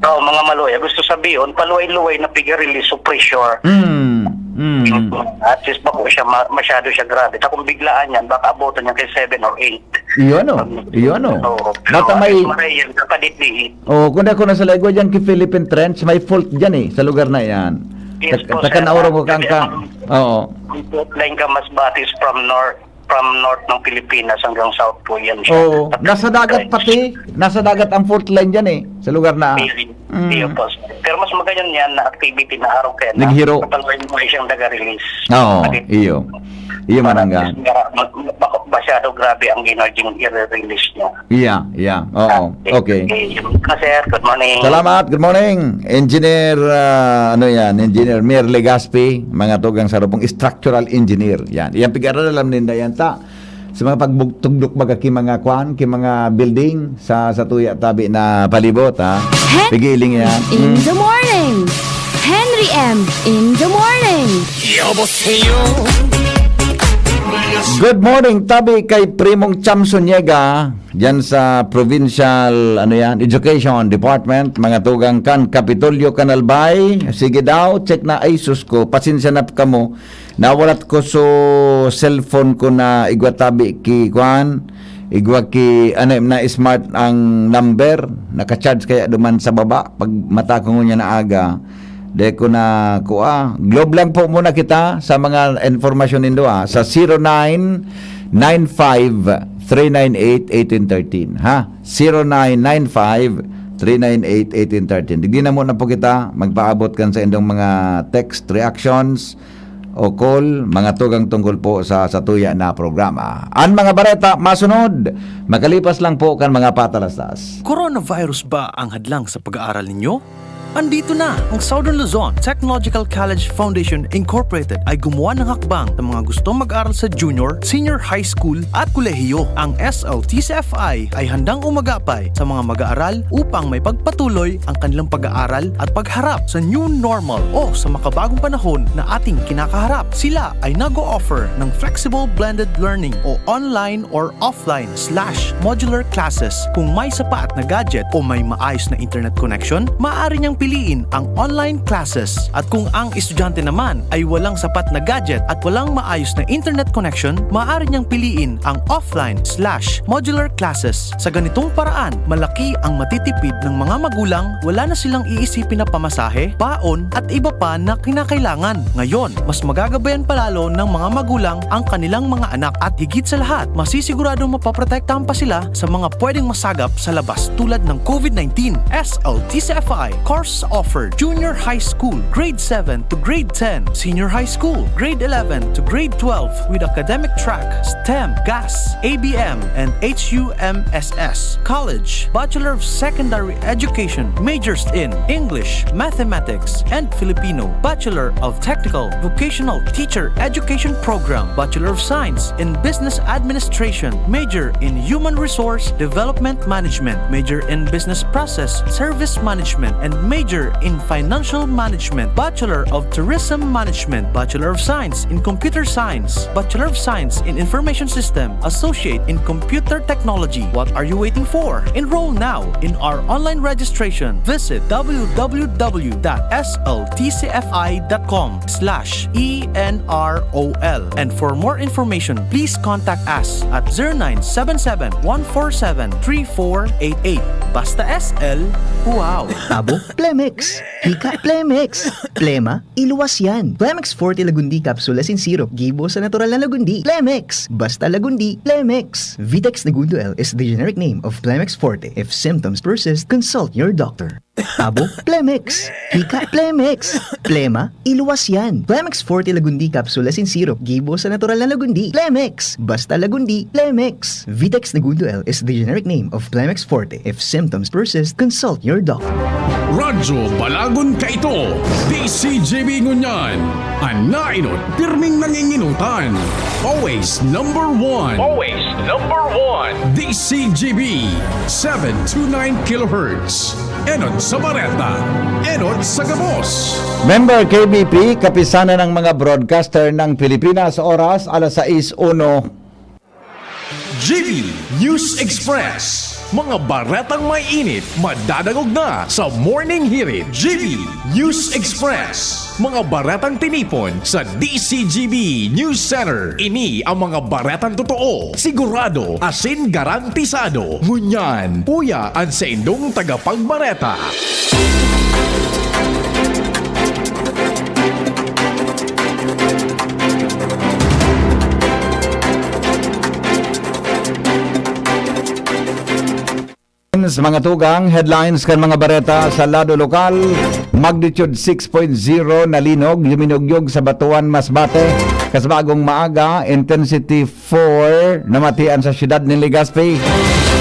Oo, mga maluya. Gusto sabihin, paluway-luway na piga-release o pressure. Mm, mm. At least bako siya ma-, masyado siya grabe. Ta kung biglaan yan, baka abutan niya kay seven or eight. Iyo, ano? Iyo, ano? Oo. Baka Oo, may at least maray yan, kakadit-diit. Oh, kung ako nasa lagwa dyan kay Philippine Trench, may fault dyan eh, sa lugar na yan. Yes Sa, po, sa sir. Kanaurong ko Kasi kang ka. ang, Oo. ang fault line ka, Masbate is from north, from north ng Pilipinas hanggang south po yan siya. Oo. At Nasa dagat Trench. pati. Nasa dagat ang fault line dyan eh, sa lugar na. Iyo, Mm. iyo po, sir. Pero mas magayon yan na activity na araw kaya na Naghiro. kapag may mga siyang daga-release. Oo, Pati iyo. Iyo, Para manangga. mas mara-, ma-, ma-, masyado grabe ang energy ng i-release niya. Yeah, yeah. Oo. Ah, Okay. okay. Yun ka, sir. Good morning. Salamat. Good morning. Engineer, ah, ano yan? Engineer Mir Legaspi, mga tugang sa rupong structural engineer. Yan. Yan, pig-aral alam ninda yan ta. Sa mga pagbugtugdok baga ki mga kwan, ki mga building sa, sa tuya tabi na palibot, ha? Hen- Pigiling yan. In Hmm. the morning. Henry M in the morning. 여보세요. Good morning, tabi kay Primong Cham Suniega, dyan sa Provincial, ano yan, Education Department, mga tugang kan Kapitolyo Canalbay. Sige daw, check na, ay sus ko, pasensya na kamo. Nawalat ko so cellphone ko na igwa tabi ki, kwan, igwa ki, ano, na smart ang number, naka-charge kaya duman sa baba, pag mata ko ngunyan na aga. Di ko na, kua. Globe lang po muna kita sa mga informasyon nindo, ah. Sa zero nine nine five three nine eight eighteen thirteen, ha? Zero nine nine five three nine eight eighteen thirteen. Digdi na muna po kita magpaabot kan sa indong mga text reactions o call, mga tugang tungkol po sa, sa tuya na programa. Ang mga bareta masunod, makalipas lang po kan mga patalastas. Coronavirus ba ang hadlang sa pag-aaral ninyo? Andito na! Ang Southern Luzon Technological College Foundation Incorporated ay gumawa ng hakbang sa mga gustong mag-aral sa junior, senior high school at kolehiyo. Ang S L T C F I ay handang umagapay sa mga mag-aaral upang may pagpatuloy ang kanilang pag-aaral at pagharap sa new normal o sa makabagong panahon na ating kinakaharap. Sila ay nag-o-offer ng flexible blended learning o online or offline slash modular classes. Kung may sapat na gadget o may maayos na internet connection, maaari niyang piliin ang online classes. At kung ang estudyante naman ay walang sapat na gadget at walang maayos na internet connection, maaari niyang piliin ang offline slash modular classes. Sa ganitong paraan, malaki ang matitipid ng mga magulang, wala na silang iisipin na pamasahe, baon, at iba pa na kinakailangan. Ngayon, mas magagabayan pa lalo ng mga magulang ang kanilang mga anak at higit sa lahat, masisiguradong mapoprotektahan pa sila sa mga pwedeng masagap sa labas tulad ng COVID nineteen. S L T C F I Course offered: junior high school, grade seven to grade ten, senior high school, grade eleven to grade twelve, with academic track, STEM, GAS, A B M, and H U M S S. College, Bachelor of Secondary Education, majors in English, Mathematics, and Filipino, Bachelor of Technical Vocational Teacher Education Program, Bachelor of Science in Business Administration, major in Human Resource Development Management, major in Business Process Service Management, and major in Financial Management, Bachelor of Tourism Management, Bachelor of Science in Computer Science, Bachelor of Science in Information System, Associate in Computer Technology. What are you waiting for? Enroll now in our online registration. Visit w w w dot s l t c f i dot com slash e n r o l. And for more information, please contact us at zero nine seven seven, one four seven, three four eight eight. Basta S L, wow! Abo, Plemex! Hika, Plemex! Plema, iluwas yan! Plemex Forte Lagundi Capsule asin Syrup, gibo sa natural na lagundi. Plemex! Basta lagundi, Plemex! Vitex Negundo L is the generic name of Plemex Forte. If symptoms persist, consult your doctor. Abo, Plemex! Hika, Plemex! Plema, iluwas yan! Plemex Forte Lagundi Capsule asin Syrup, gibo sa natural na lagundi. Plemex! Basta lagundi, Plemex! Vitex Negundo L is the generic name of Plemex Forte. If symptoms persist, consult your doctor. Radyo Balagon Kaito, D C G B ngunyan. An nainot, pirming nanginginutan. Always number one. Always number one. D C G B, seven two nine kilohertz. Enot sa bareta, enot sa gabos. Member K B P, Kapisanan ng mga Broadcaster ng Pilipinas, oras, alas sais uno. G B News Express. Mga baretang may init, madadangog na sa Morning Hirit. G B News Express. Mga baretang tinipon sa D C G B News Center. Ini ang mga baretang totoo, sigurado, asin garantisado. Ngunyan, uya an saindong tagapagbareta. Sa mga tugang, headlines kan mga bareta sa lado lokal, magnitude six point zero na linog, yuminugyog sa Batuan, Masbate. Kasabagong maaga, intensity four, namatian sa siyudad nin Legazpi.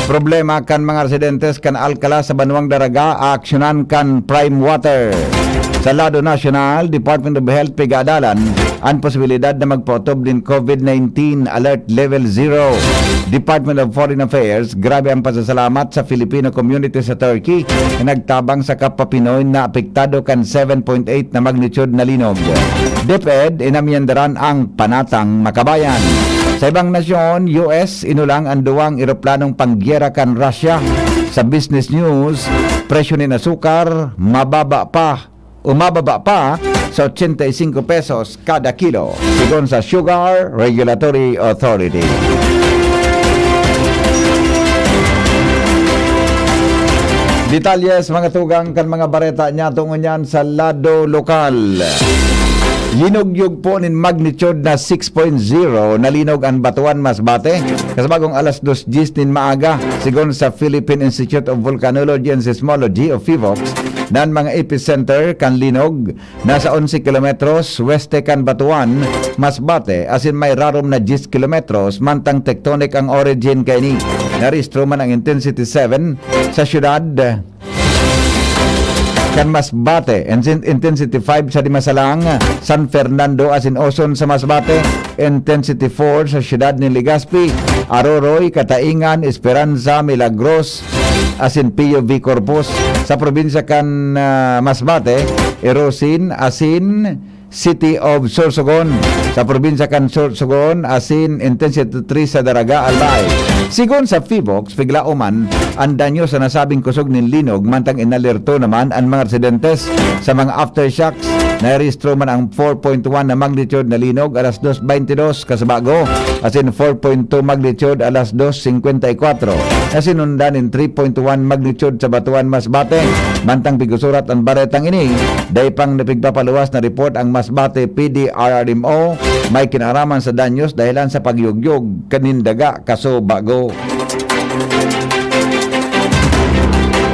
Problema kan mga residentes kan Alcala sa Banwang Daraga, aaksyonan kan Prime Water. Sa lado nasyonal, Department of Health pig-aadalan an posibilidad na magpaotob nin COVID nineteen Alert Level Zero. Department of Foreign Affairs, grabe ang pasasalamat sa Filipino community sa Turkey na nagtabang sa kapwa Pinoy na apektado kan seven point eight na magnitude na linog. DepEd, inamyendaran ang Panatang Makabayan. Sa ibang nasyon, U S, inulang ang duwang eroplanong panggyera kan Russia. Sa Business News, presyo nin asukar mababa pa o mababa pa sa ochenta y cinco pesos kada kilo, sigon sa Sugar Regulatory Authority. Detalye sa mga tugang kan mga bareta niyato ngunyan sa lado lokal. Yinugyog po nin magnitude na six point zero na linog an Batuan, Masbate, kasabagong alas dos diyes nin maaga, sigon sa Philippine Institute of Volcanology and Seismology o PHIVOLCS, na an mga epicenter kan linog nasa onse kilometros weste kan Batuan, Masbate, asin may rarom na diyes kilometros, mantang tectonic ang origin kaini. Narehistro man ang intensity seven sa siyudad kan Masbate, insin-, intensity five sa Dimasalang, San Fernando asin Oson sa Masbate, intensity four sa siyudad nin Legazpi, Aroroy, Cataingan, Esperanza, Milagros, asin Pio V. Corpus. Sa probinsya kan, ah, Masbate, Irosin asin City of Sorsogon. Sa probinsya kan Sorsogon, asin intensity three sa Daraga, Albay. Sigon sa PHIVOLCS, piglaoman an danyo sa nasabing kusog nin linog, mantang inalerto naman an mga residentes sa mga aftershocks. Narehistro man ang four point one na magnitude na linog alas dos beintidos kasabago, asin four point two magnitude alas dos singkwenta y kwatro, na sinundan nin three point one magnitude sa Batuan, Masbate. Mantang pigusurat an baretang ini, dai pang napigpapaluwas na report ang Masbate P D R R M O. May kinaraman sa danyos dahelan sa pagyugyog kanin daga kaso bago.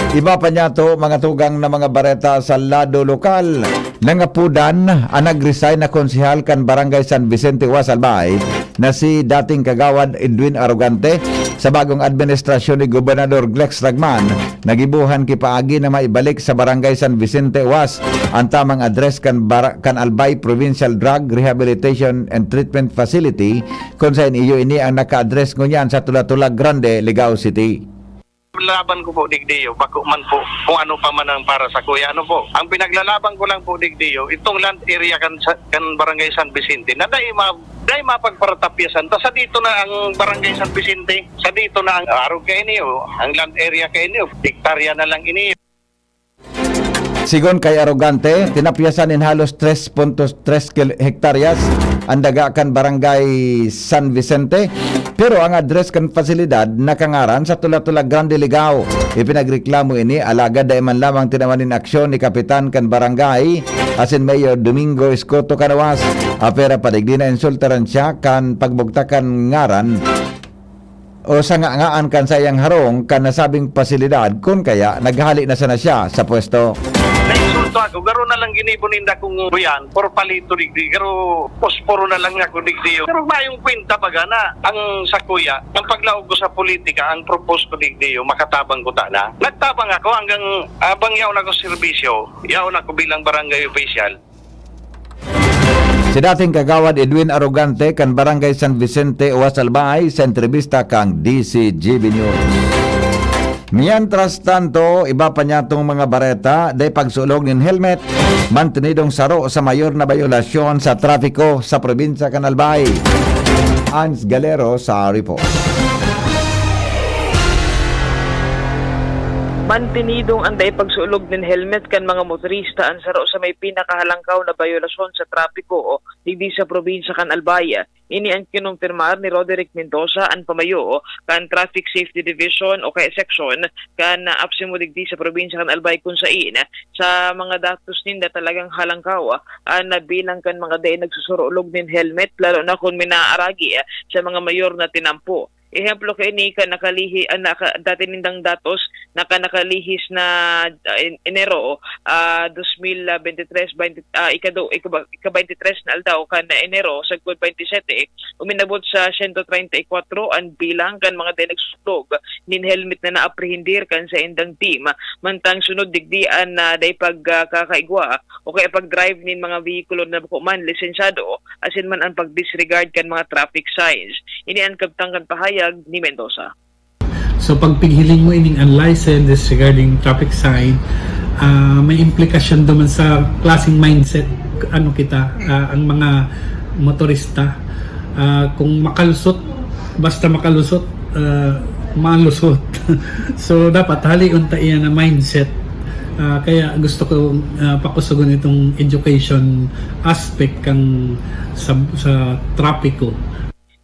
Iba pa niya to, mga tugang na mga bareta sa lado lokal. Nangapudan an nag-resign na konsehal kan Barangay San Vicente, Uas, Albay, na si dating Kagawad Edwin Arrogante. Sa bagong administrasyon ni Gobernador Glex Ragman, nagibuhan ki paagi na maibalik sa Barangay San Vicente, Uas, an tamang address kan, Bar- kan Albay Provincial Drug Rehabilitation and Treatment Facility, kun saen iyo ini ang naka-address ngunyan sa Tula-Tula Grande, Ligao City. Laban ko po digdiyo, bako man po kung ano pa man ang para sa kuya. Ano po, ang pinaglalaban ko lang po digdiyo, itong land area kan, sa, kan Barangay San Vicente, na dai ma-, dai mapagparatapyasan. Ta sa dito na ang Barangay San Vicente, sa dito na ang arog kaini, o, ang land area kaini, o, hektarya na lang ini. Sigon kay Arrogante, tinapyasan nin halos tres punto tres kil-, hektaryas an daga kan Barangay San Vicente, pero ang address kan pasilidad nakangaran sa Tula-Tula Grande, Ligao. Ipinagreklamo ini, alagad dai man lamang tinawan nin aksyon ni Kapitan kan Barangay, asin Mayor Domingo Escoto kan Uas. Apera pa digdi, nainsultaran siya kan pagbugtak kan ngaran o sanga-ngaan kan saiyang harong kan nasabing pasilidad, kun kaya naghale na sana siya sa pwesto. Nainsulto ako, garo na lang ginibo ninda kong buyan, por palito digdi, garo posporo na lang ako digdi. Pero mayong kwenta baga na ang sa kuya, ang paglaog ko sa politika, ang propose ko digdi, makatabang ko ta na. Nagtabang ako hanggang abang yaon ako serbisyo, yaon ako bilang barangay official. Si dating Kagawad Edwin Arrogante kan Barangay San Vicente, Uas, Albay, sa entrebista kan D C G B News. Mientras tanto, iba pa niya tong mga bareta, dai pagsulog nin helmet, mantinidong saro sa mayor na bayolasyon sa trapiko sa probinsya kan Albay. Ans Galero sa report. Mantinidong an dai pagsulog nin helmet kan mga motorista an saro sa may pinakahalangkaw na bayolasyon sa trapiko digdi sa probinsya kan Albay. Ini an kinumpirmar ni Roderick Mendoza, an pamayo kan Traffic Safety Division o kaya seksyon kan APSEMO digdi sa probinsya kan Albay, kun sain sa mga datos ninda talagang halangkaw an bilang kan mga dai nagsusurulog nin helmet, lalo na kun minaaragi sa mga mayor na tinampo. Ehemplo kaini kan nakalihi-, ah, naka-, dati nindang datos na kan nakalihis na, ah, En-, Enero, ah, dos mil bente tres, bente, ah, ikado-, ikaba-, ika-bente tres na aldaw kan Enero, sagkod bente sete, uminabot sa sento treinta y kuatro an bilang kan mga dai nagsusulog nin helmet na naaprehendir kan saindang team. Mantang sunod digdi an, ah, dai pag, ah, kakaigwa o kaya pag-drive nin mga vehikulo na bako man lisensyado, asin man an pag-disregard kan mga traffic signs. Ini an kabtang kan pahayag ni Mendoza. So, pag pighiling mo ining unlicensed, disregarding traffic sign, ah, may implikasyon duman sa klaseng mindset, ano kita, ah, ang mga motorista. Ah, kung makalusot, basta makalusot, ah, malusot. So, dapat halion ta iyan na mindset. Ah, kaya gusto ko, ah, pakusugon itong education aspect kan sa, sa trapiko.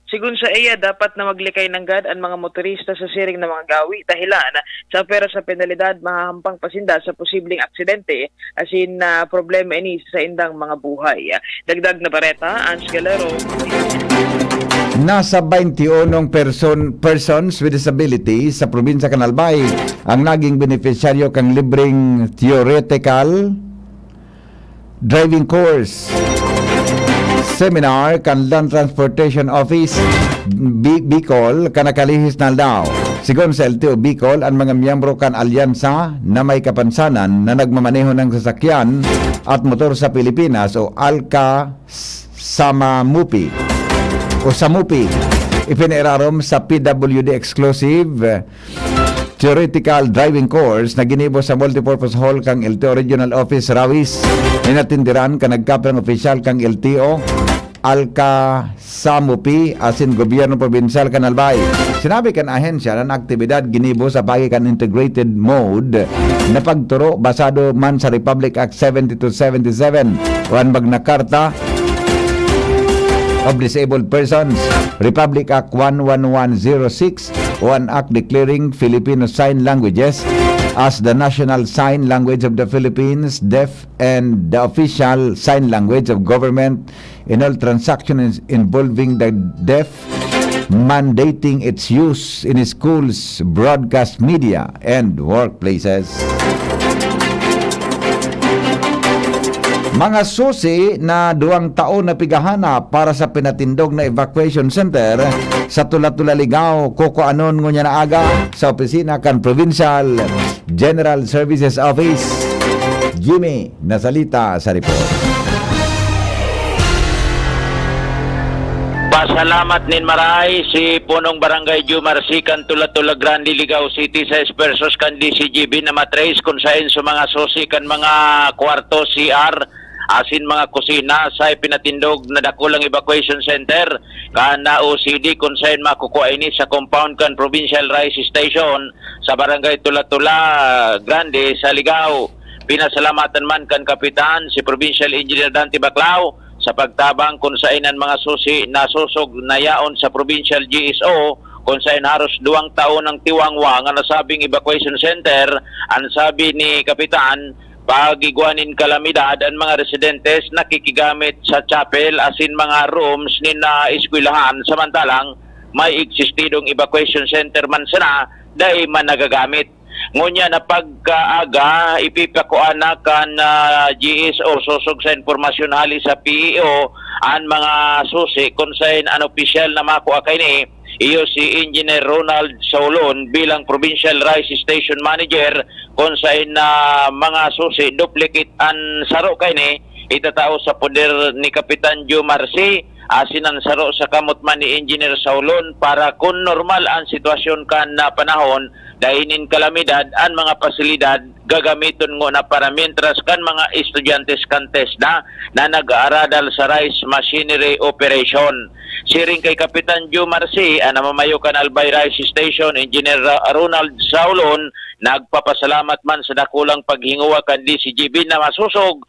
Sigon saiya, dapat na maglikay nanggad an mga motorista sa siring na mga gawi, dahelan sa pera sa penalidad mahahampang pa sinda sa posibleng aksidente, asin, ah, problema ini sa saindang mga buhay. Dagdag na bareta, Ans Galero. Nasa twenty-one person, persons with disability sa probinsya kan Albay ang naging benepisyaryo kan libreng theoretical driving course seminar kan Land Transportation Office, Bi-, Bicol, kan nakalihis na aldaw. Sigon sa L T O Bicol, an mga miyembro kan alyansa na may kapansanan na nagmamaneho ng sasakyan at motor sa Pilipinas o ALCA Samamupi o Samupi, ipinairarom sa P W D exclusive theoretical driving course na ginibo sa Multipurpose Hall kan L T O Regional Office, Rawis. Inatindiran kan nagkapilang opisyal kan L T O, ALCA Samupi, asin Gobyerno Probinsyal kan Albay. Sinabi kan ahensya na an aktibidad ginibo sa paagi kan integrated mode na pagturo basado man sa Republic Act seventy-two seventy-seven o an Magna Carta of Disabled Persons, Republic Act one one one zero six, o an Act declaring Filipino Sign Languages as the National Sign Language of the Philippines, DEF, and the Official Sign Language of Government in all transactions involving the DEF mandating its use in schools, broadcast media, and workplaces. Mga susi na duwang taon na pighahanap para sa pinatindog na evacuation center sa Tula-Tula, Ligao, kukuanon ngunyan na aga sa opisina kan Provincial General Services Office. Jimmy Nasalita sa report. Pasalamat nin maray si Punong Barangay Jumar C. kan Tula-Tula Grande, Ligao City, sa esfuerzos kan D C G B na matrace kun saen sa mga susi kan mga kwarto, C R, asin mga kusina sa ipinatindog na dakulang evacuation center kan O C D, kun saen makukua ini sa compound kan Provincial Rice Station sa Barangay Tula-Tula Grande sa Ligao. Pinasalamatan man kan kapitan si Provincial Engineer Dante Baclao sa pagtabang kun saen an mga susi na sosog na yaon sa Provincial G S O, kun saen haros duwang taon ang tiwangwa nga nasabing evacuation center. An sabi ni kapitan, pag-igwa nin kalamidad, an mga residentes nakikigamit sa chapel asin mga rooms nin, ah, eskwelahan, samantalang may eksistidong evacuation center man sana, dai man nagagamit. Ngunyan na pagkaaga, ipipakua na kan, ah, G S O sosog sa impormasyon hali sa P E O an mga susi kun saen an opisyal na makua kaini, iyo si Engineer Ronald Saulon bilang Provincial Rice Station Manager, kun saen na mga susi duplicate an saro kaini itatao sa poder ni Kapitan Jomar C. Asin an saro sa kamot man ni Engineer Saulon para kun normal an sitwasyon kan, ah, panahon, dai nin kalamidad, an mga pasilidad gagamiton ngona para mientras kan mga estudyantes kan TESDA na nag-aaradal sa rice machinery operation. Siring kay Kapitan Jomar C., an namamayo kan Albay Rice Station, Engineer Ra-, Ronald Saulon, nagpapasalamat man sa dakulang paghinguwa kan D C G B na masosog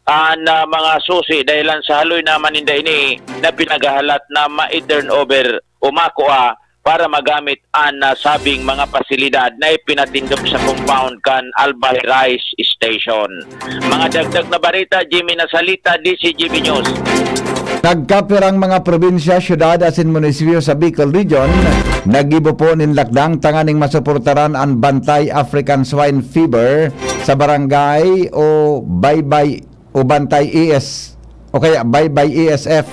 an, ah, mga susi dahelan sa haloy na maninda ini na pinaghahalat na mai-turnover o makua para magamit an nasabing mga pasilidad na ipinatindog sa compound kan Albay Rice Station. Mga dagdag na barita, Jimmy Nasalita, D C G B News. Nagkapirang mga probinsya, syudad asin munisipyo sa Bicol Region naggibo po nin lakdang tanganing masuportaran an Bantay African Swine Fever sa barangay o Baybay o Bantay E S o kaya Baybay E S F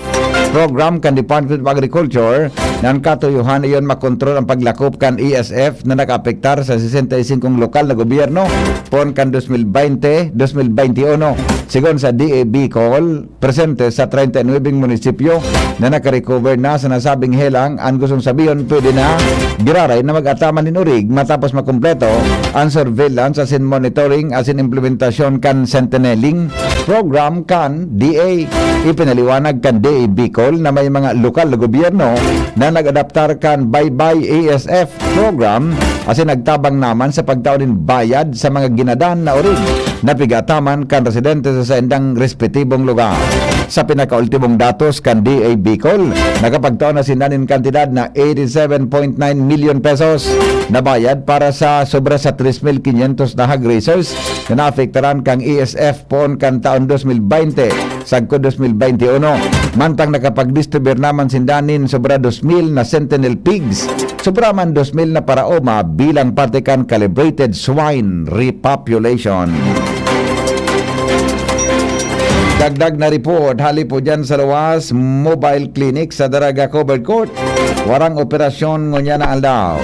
program kan Department of Agriculture na an katuyohan iyon makontrol an paglakop kan E S F na nakaapektar sa sesenta y singkong lokal na gobyerno poon kan dos mil baynte, dos mil baynte uno. Sigon sa D A Bicol, presente sa treinta y nuebeng munisipyo na nakarecover na sa nasabing helang. An gustong sabihon, pwede na giraray na mag-ataman nin orig matapos makumpleto an surveillance asin monitoring asin implementasyon kan Sentinelling program kan D A. Ipinaliwanag kan D A Bicol na may mga lokal na gobyerno na nag-adaptar kan Baybay A S F program asin nagtabang naman sa pagtao nin bayad sa mga ginadan na orig na pig-ataman kan residente sa saindang respetibong lugar. Sa pinakaultimong datos kan D A Bicol, nakapagtao na sinda nin kantidad na eighty-seven point nine million pesos na bayad para sa sobra sa tres mil quinientos na hog raisers na naapektaran kan E S F poon kan taon dos mil baynte sagkod dos mil baynte uno. Mantang nakapagdistribir naman sinda nin sobra dos mil na Sentinel pigs, sobra man dos mil na paraoma bilang parte kan calibrated swine repopulation. Dagdag na report, hali po dyan sa luwas, mobile clinic sa Daraga Covered Court, warang operasyon ngunyan na aldaw.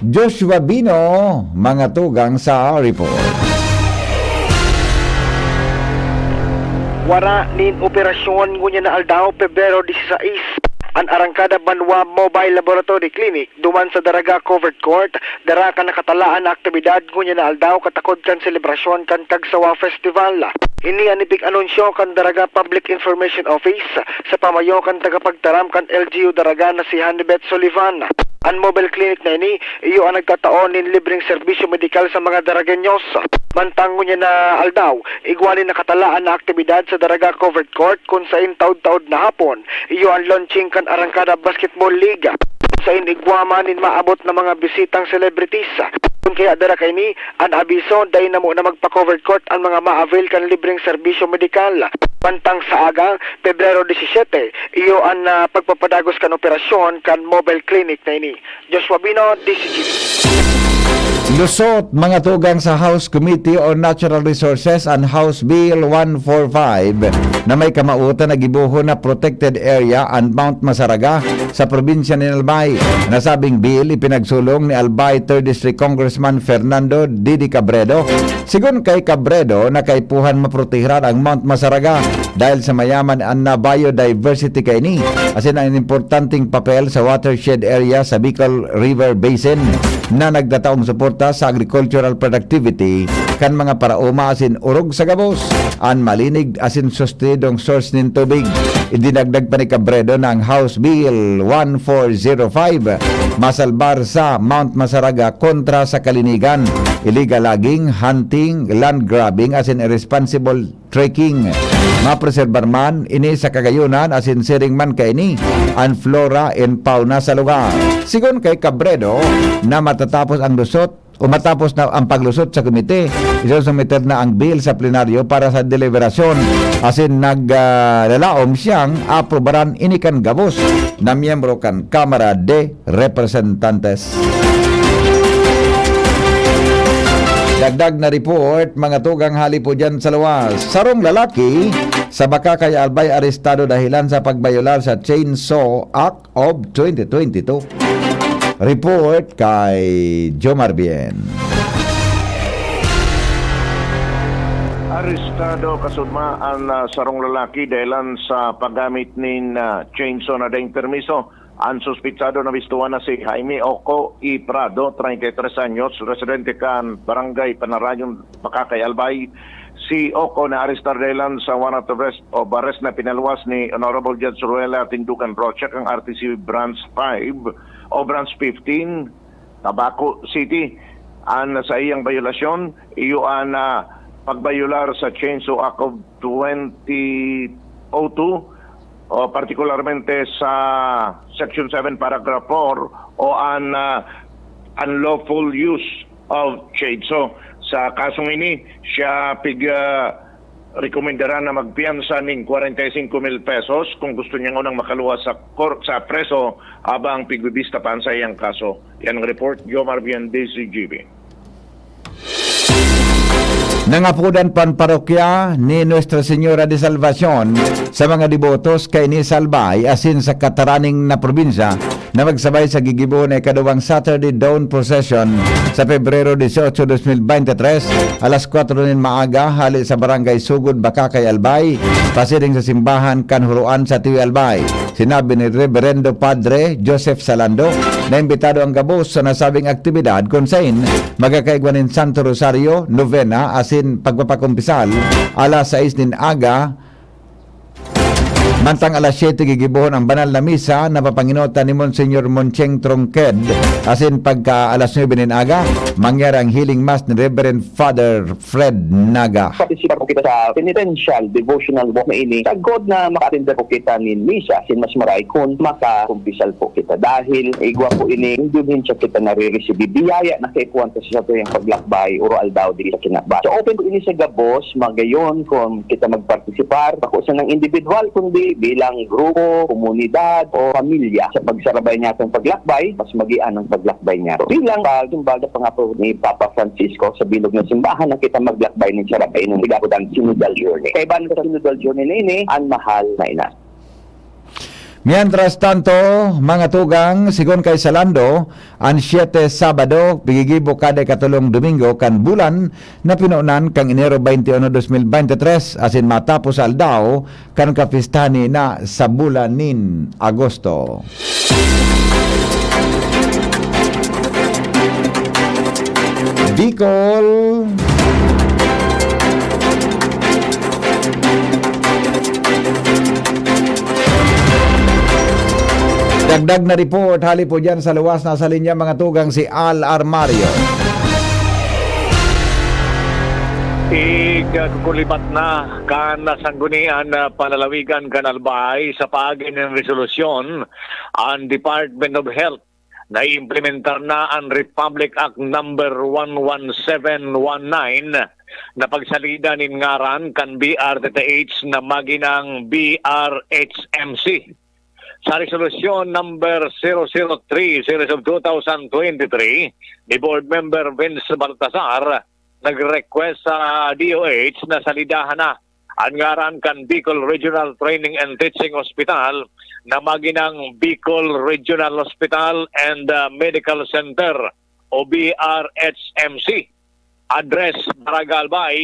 Joshua Bino, mga tugang sa report. Wara nin operasyon ngunyan na aldaw, Pebrero disisais, an Arangkada Banwa Mobile Laboratory Clinic duman sa Daraga Covered Court, dara kan nakatalaan na aktibidad ngunyan na aldaw katakod kan selebrasyon kan Kagsawa Festival. Ini an ipig-anunsyo kan Daraga Public Information Office sa pamayo kan tagapagtaram kan L G U Daraga na si Hanibet Sullivan. An mobile clinic na ini iyo an nagtatao nin libreng serbisyo medikal sa mga Daragueños. Mantang ngunyan na aldaw, igwa nin nakatalaan na aktibidad sa Daraga Covered Court kun sain taod-taod na hapon, iyo an launching kan Arangkada Basketball League, kun sain igwa man nin maabot na mga bisitang celebrities. Kun kaya dara kaini, an abiso, dai na muna magpa-covered court an mga ma-avail kan libreng serbisyo medikal. Mantang sa aga, Pebrero disisete, iyo an, ah, pagpapadagos kan operasyon kan mobile clinic na ini. Joshua Bino, D C G B. Lusot, mga tugang, sa House Committee on Natural Resources an House Bill one four five na may kamawotan na gibohon na protected area an Mount Masaraga sa probinsya nin Albay. Nasabing bill ipinagsulong ni Albay Third District Congressman Fernando Didi Cabredo. Sigon kay Cabredo, nakaipuhan maprotehiran ang Mount Masaraga dahil sa mayaman na biodiversity kaini, asin ang importanteng papel sa watershed area sa Bicol River Basin na nagtataong suporta sa agricultural productivity kan mga paraoma asin orog sa gabos, an malinig asin sustenidong source nin tubig. Idinagdag pa ni Cabredo na ang House Bill one four zero five masalbar sa Mount Masaraga kontra sa kalinigan, illegal logging, hunting, land grabbing asin irresponsible trekking. Mapreserbar man ini sa kagayunan asin siring man kaini an flora and fauna sa lugar. Sigon kay Cabredo na matatapos ang lusot o matapos na ang paglusot sa komite, isusumiter na ang bill sa plenaryo para sa deliberasyon asin nag, ah, lalaom siyang aprubaran ini kan gabos na miyembro kan Kamara de Representantes. Dagdag na report, mga tugang, hali po dyan sa luwas. Sarong lalaki sa Bacacay, Albay, arestado dahilan sa pagbayolar sa Chainsaw Act of twenty twenty-two. Report kay Jomar Bien. Arestado kasudma an, ah, sarong lalaki dahilan sa paggamit nin, ah, chainsaw na daing permiso. An suspitsado nabistuhan na si Jaime Oco y Prado, treinta y tres anyos, residente kan Barangay Panarayon, Bacacay, Albay. Si Oco naarestar dahilan sa warrant of arrest, of arrest na pinaluwas ni Honorable Judge Ruela Tindugan Rocha kan R T C Branch five o Branch fifteen, Tabaco City. An saiyang bayolasyon, iyo an, ah, pagbayolar sa Chainsaw Act of twenty oh two, o partikularmente sa Section seven, Paragraph four, o an, ah, unlawful use of chainsaw. Sa kasong ini, siya pig, ah, rekomendaran na magpiyansa ning kwarenta y singko mil pesos kung gusto niyang unang makaluwas sa kor-, sa preso habang pigbibista pa an saiyang kaso. Yan ang report, Jomar Bien, D Z G B. Nangapodan pan parokya ni Nuestra Señora de Salvacion sa mga debotos kaini sa Albay asin sa kataraning na probinsya na magsabay sa gigibohon na ikaduwang Saturday Dawn Procession sa Pebrero dieciocho, dos mil veintitrés, alas kwatro nin maaga, hale sa Barangay Sugod, Bacacay, Albay, pasiring sa simbahan kan Huroan sa Tiwi, Albay. Sinabi ni Reberendo Padre Joseph Salando na imbitado ang gabos sa nasabing aktibidad, kun sain magkakaigwa nin Santo Rosario, novena, asin pagpapakumpisal alas sais nin aga, mantang alas siyete gigibohon ang banal na misa na papangenotan ni Monsignor Moncheng Trongked, asin pagka alas nuebe nin aga, mangyari ang healing mass ni Reverend Father Fred Naga. Partisipar po kita sa penitential devotional walk na ini. Sagkod na maka-attend po kita nin misa, asin mas maray kun makakumpisal po kita. Dahil igwa po ini, indulhensya kita na re-receive. Biyaya na kaipuhan ta sa satuyang paglakbay, oro-aldaw, digdi sa kinaban. So, open po ini sa gabos, magayon kun kita magpartisipar, bako sanang individual, kundi bilang grupo, komunidad, o pamilya sa pagsarabay niyatong paglakbay, mas magian ang paglakbay niyato. Bilang pagsimbaga pa nga po ni Papa Francisco sa bilog na simbahan na kita maglakbay nin sarabay nin higapotan synodal journey. Kaibahan sa synodal journey na ini, an mahal na ina. Mientras tanto, mga tugang, sigon kay Salando, an siyete Sabado, gigibo kada ikatulong Domingo kan bulan na pinunan kan Enero twenty-one, dos mil veintitrés, asin matapos sa aldaw kan kapistahan na sa bulan nin Agosto. Bicol. Dagdag na report, hali po dyan sa luwas, nasa linya, mga tugang, si Al Armario. Igkukulibat na kan Sanggunian na Panlalawigan kan Albay sa paagi nin resolusyon an Department of Health naiimplementar na an Republic Act Number one one seven one nine na pagsalida nin ngaran kan B R T T H na maginang B R H M C. Sa Resolusyon Number zero zero three, Series of two thousand twenty-three, ni Board Member Vince Baltazar, nag-request sa D O H na salidahan na an ngaran kan Bicol Regional Training and Teaching Hospital na maginang Bicol Regional Hospital and, uh, Medical Center o B R H M C. Address, Barangay Albay,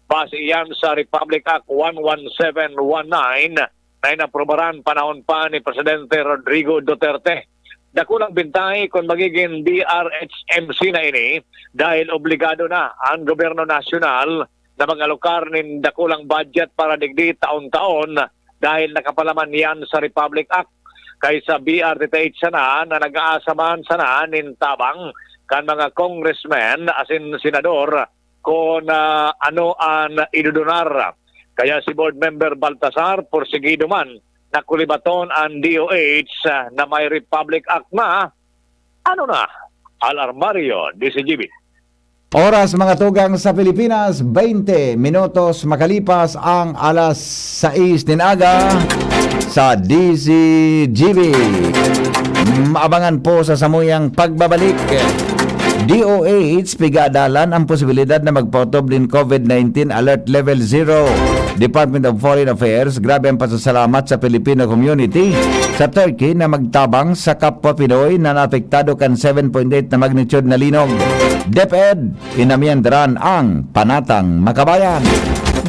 base iyan sa Republic Act one one seven one nine na inaprobaran panahon pa ni Presidente Rodrigo Duterte. Dakulang bintay kung magiging B R H M C na ini dahil obligado na ang gobyerno nasyonal na mag-alokar nin dakulang budget para digdi taon-taon dahil nakapalaman yan sa Republic Act. Kay sa B R T T H sana na nag-aasa man sana nin tabang kan mga congressmen asin senador kung, ah, ano an idudunar. Kaya si Board Member Baltazar porsigido man na kulibaton an D O H, ah, na may Republic Act na, ano na, alarmaryo di si G B. Oras, mga tugang sa Pilipinas, twenty minutos makalipas ang alas sais nin aga sa D Z G B. Maabangan po sa samuyang pagbabalik. D O H, pigadalan ang posibilidad na magpaotob nin COVID nineteen Alert Level Zero. Department of Foreign Affairs, grabe ang pasasalamat sa Filipino community sa Turkey na magtabang sa kapwa Pinoy na naapektado kan seven point eight na magnitude na linog. DepEd, inamyendran ang Panatang Makabayan.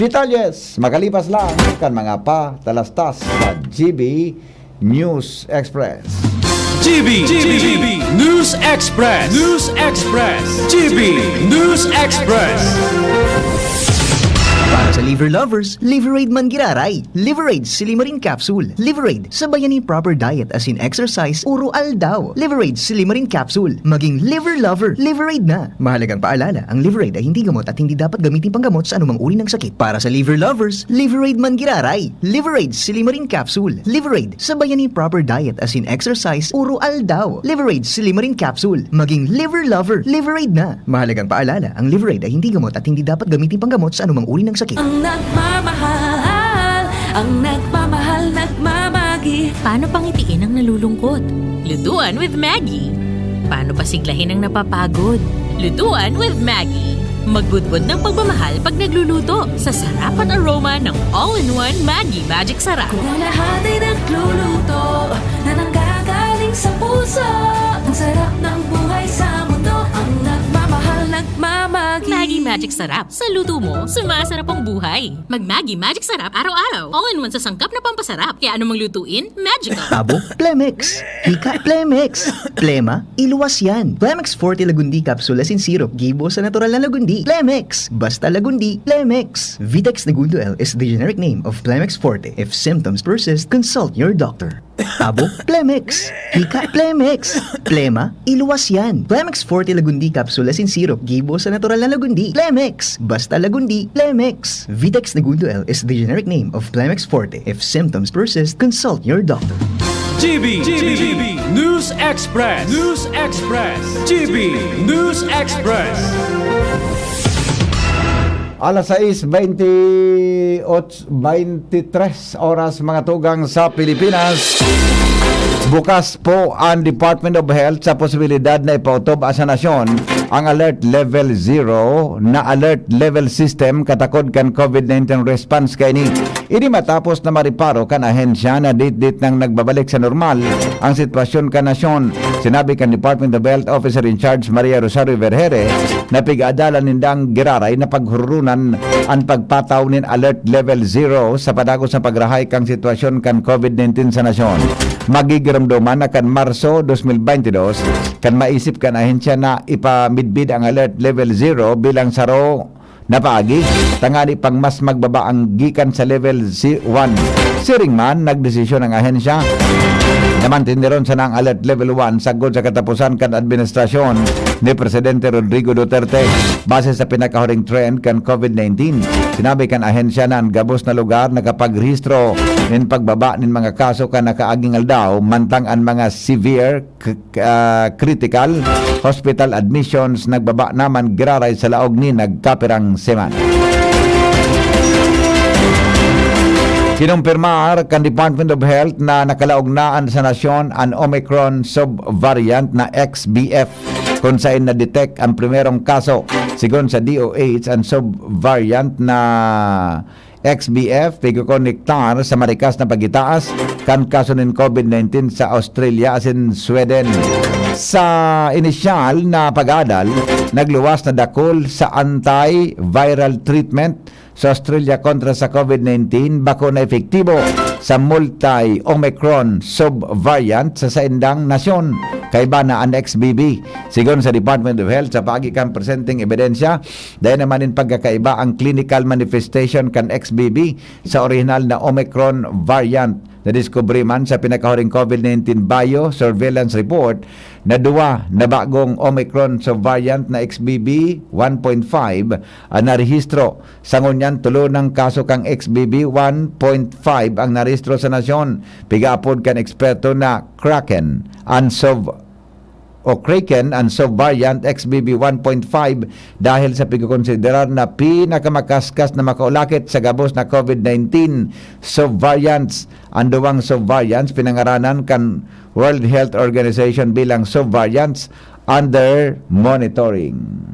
Detalyes, makalipas lang kan mga patalastas sa G B News Express. G B, G B News Express. News Express. G B News Express. Para sa liver lovers, Liverade man giraray. Liverade Silimarin Capsule. Liverade, sabayan ni proper diet as in exercise, uro aldaw. Liverade Silimarin Capsule. Maging liver lover, Liverade na. Mahalagang paalala, ang Liverade ay hindi gamot at hindi dapat gamitin panggamot sa anumang uri ng sakit. Para sa liver lovers, Liverade man giraray. Liverade Silimarin Capsule. Liverade, sabayan ni proper diet as in exercise, uro aldaw. Liverade Silimarin Capsule. Maging liver lover, Liverade na. Mahalagang paalala, ang Liverade ay hindi gamot at hindi dapat gamitin panggamot sa anumang uri ng sakit. Ang nagmamahal, ang nagmamahal, nagmamagi. Paano pangitiin ang nalulungkot? Lutuan with Maggie. Paano pasiglahin ang napapagod? Lutuan with Maggie. Magbudbod ng pagmamahal pag nagluluto sa sarap at aroma ng all-in-one Maggie Magic Sarap. Kung ang lahat ay nagluluto na nanggagaling sa puso, ang sarap ng buhay sa mundo. Ang nagmamahal, nagmamagi. Maggie Magic Sarap. Sa luto mo, sumasarap ang buhay. Mag Maggie Magic Sarap araw-araw. All-in-one sa sangkap na pampasarap. Kaya anumang lutuin, magical. Abo, Plemex. Hika, Plemex. Plema, iluwas yan. Plemex Forte Lagundi Capsule asin Syrup. Gibo sa natural na lagundi. Plemex. Basta lagundi, Plemex. Vitex Negundo L is the generic name of Plemex Forte. If symptoms persist, consult your doctor. Abo, Plemex. Hika, Plemex. Plema, iluwas yan. Plemex Forte Lagundi Capsule asin Syrup. Gibo sa natural na lagundi. Plemex. Basta lagundi, Plemex. Vitex Negundo L is the generic name of Plemex Forte. If symptoms persist, consult your doctor. G B, G B News Express. News Express. G B News Express. Alas sais, twenty-eight, twenty-three oras, mga tugang sa Pilipinas. Bukas po ang Department of Health sa posibilidad na ipautob sa nasyon ang Alert Level Zero na alert level system katakod kan COVID nineteen response kaini. Ini matapos na mareparo kan ahensya na dit-dit nang nagbabalik sa normal ang sitwasyon kan nasyon. Sinabi kan Department of Health Officer in Charge Maria Rosario Vergere na pig-adalan nindang giraray na paghurunan an pagpataw nin Alert Level Zero sa padagos na pagrahay kan sitwasyon kan COVID nineteen sa nasyon. Magigiromdoman na kan Marso twenty twenty-two, kan maisip kan ahensya na ipamidbid ang Alert Level Zero bilang saro na paagi, tangani pang mas magbaba ang gikan sa level si-, one. Siring man, nagdesisyon ang ahensya na manteneron sana ang Alert Level one sagkod sa kataposan kan administrasyon ni Presidente Rodrigo Duterte. Base sa pinakahuring trend kan COVID nineteen, sinabi kan ahensya na an gabos na lugar nakapagrehistro nin pagbaba nin mga kaso kan nakaaging aldaw, mantang an mga severe k-, ah, critical hospital admissions nagbaba naman giraray sa laog ni nagkapirang semana. Kinumpirmar kan Department of Health na nakalaog na an sa nasyon an Omicron subvariant na X B F, kun saen na-detect ang primerong kaso. Sigon sa D O H, an subvariant na X B F, pigkokonektar sa marikas na pagitaas kan kaso nin COVID nineteen sa Australia asin Sweden. Sa inisyal na pag-adal, nagluwas na dakul sa antiviral treatment sa Australia kontra sa COVID nineteen, bako na epektibo sa multi-Omicron subvariant sa saindang nasyon, kaiba na an X B B. Sigon sa Department of Health, sa paagi kan presenteng ebidensya, dai naman nin pagkakaiba ang clinical manifestation kan X B B sa orihinal na Omicron variant. Nadiskubre man sa pinakahuring COVID nineteen biosurveillance report na duwa na bagong Omicron subvariant na X B B one point five an narehistro. Sa ngunyan, tolo nang kaso kan X B B one point five ang narehistro sa nasyon. Pigaapod kan eksperto na Kraken an sub- o Kraken an subvariant X B B one point five dahil sa pigkokonsiderar na pinakamakaskas na makaulakit sa gabos na COVID nineteen subvariants. An duwang subvariants pinangaranan kan World Health Organization bilang subvariants under monitoring.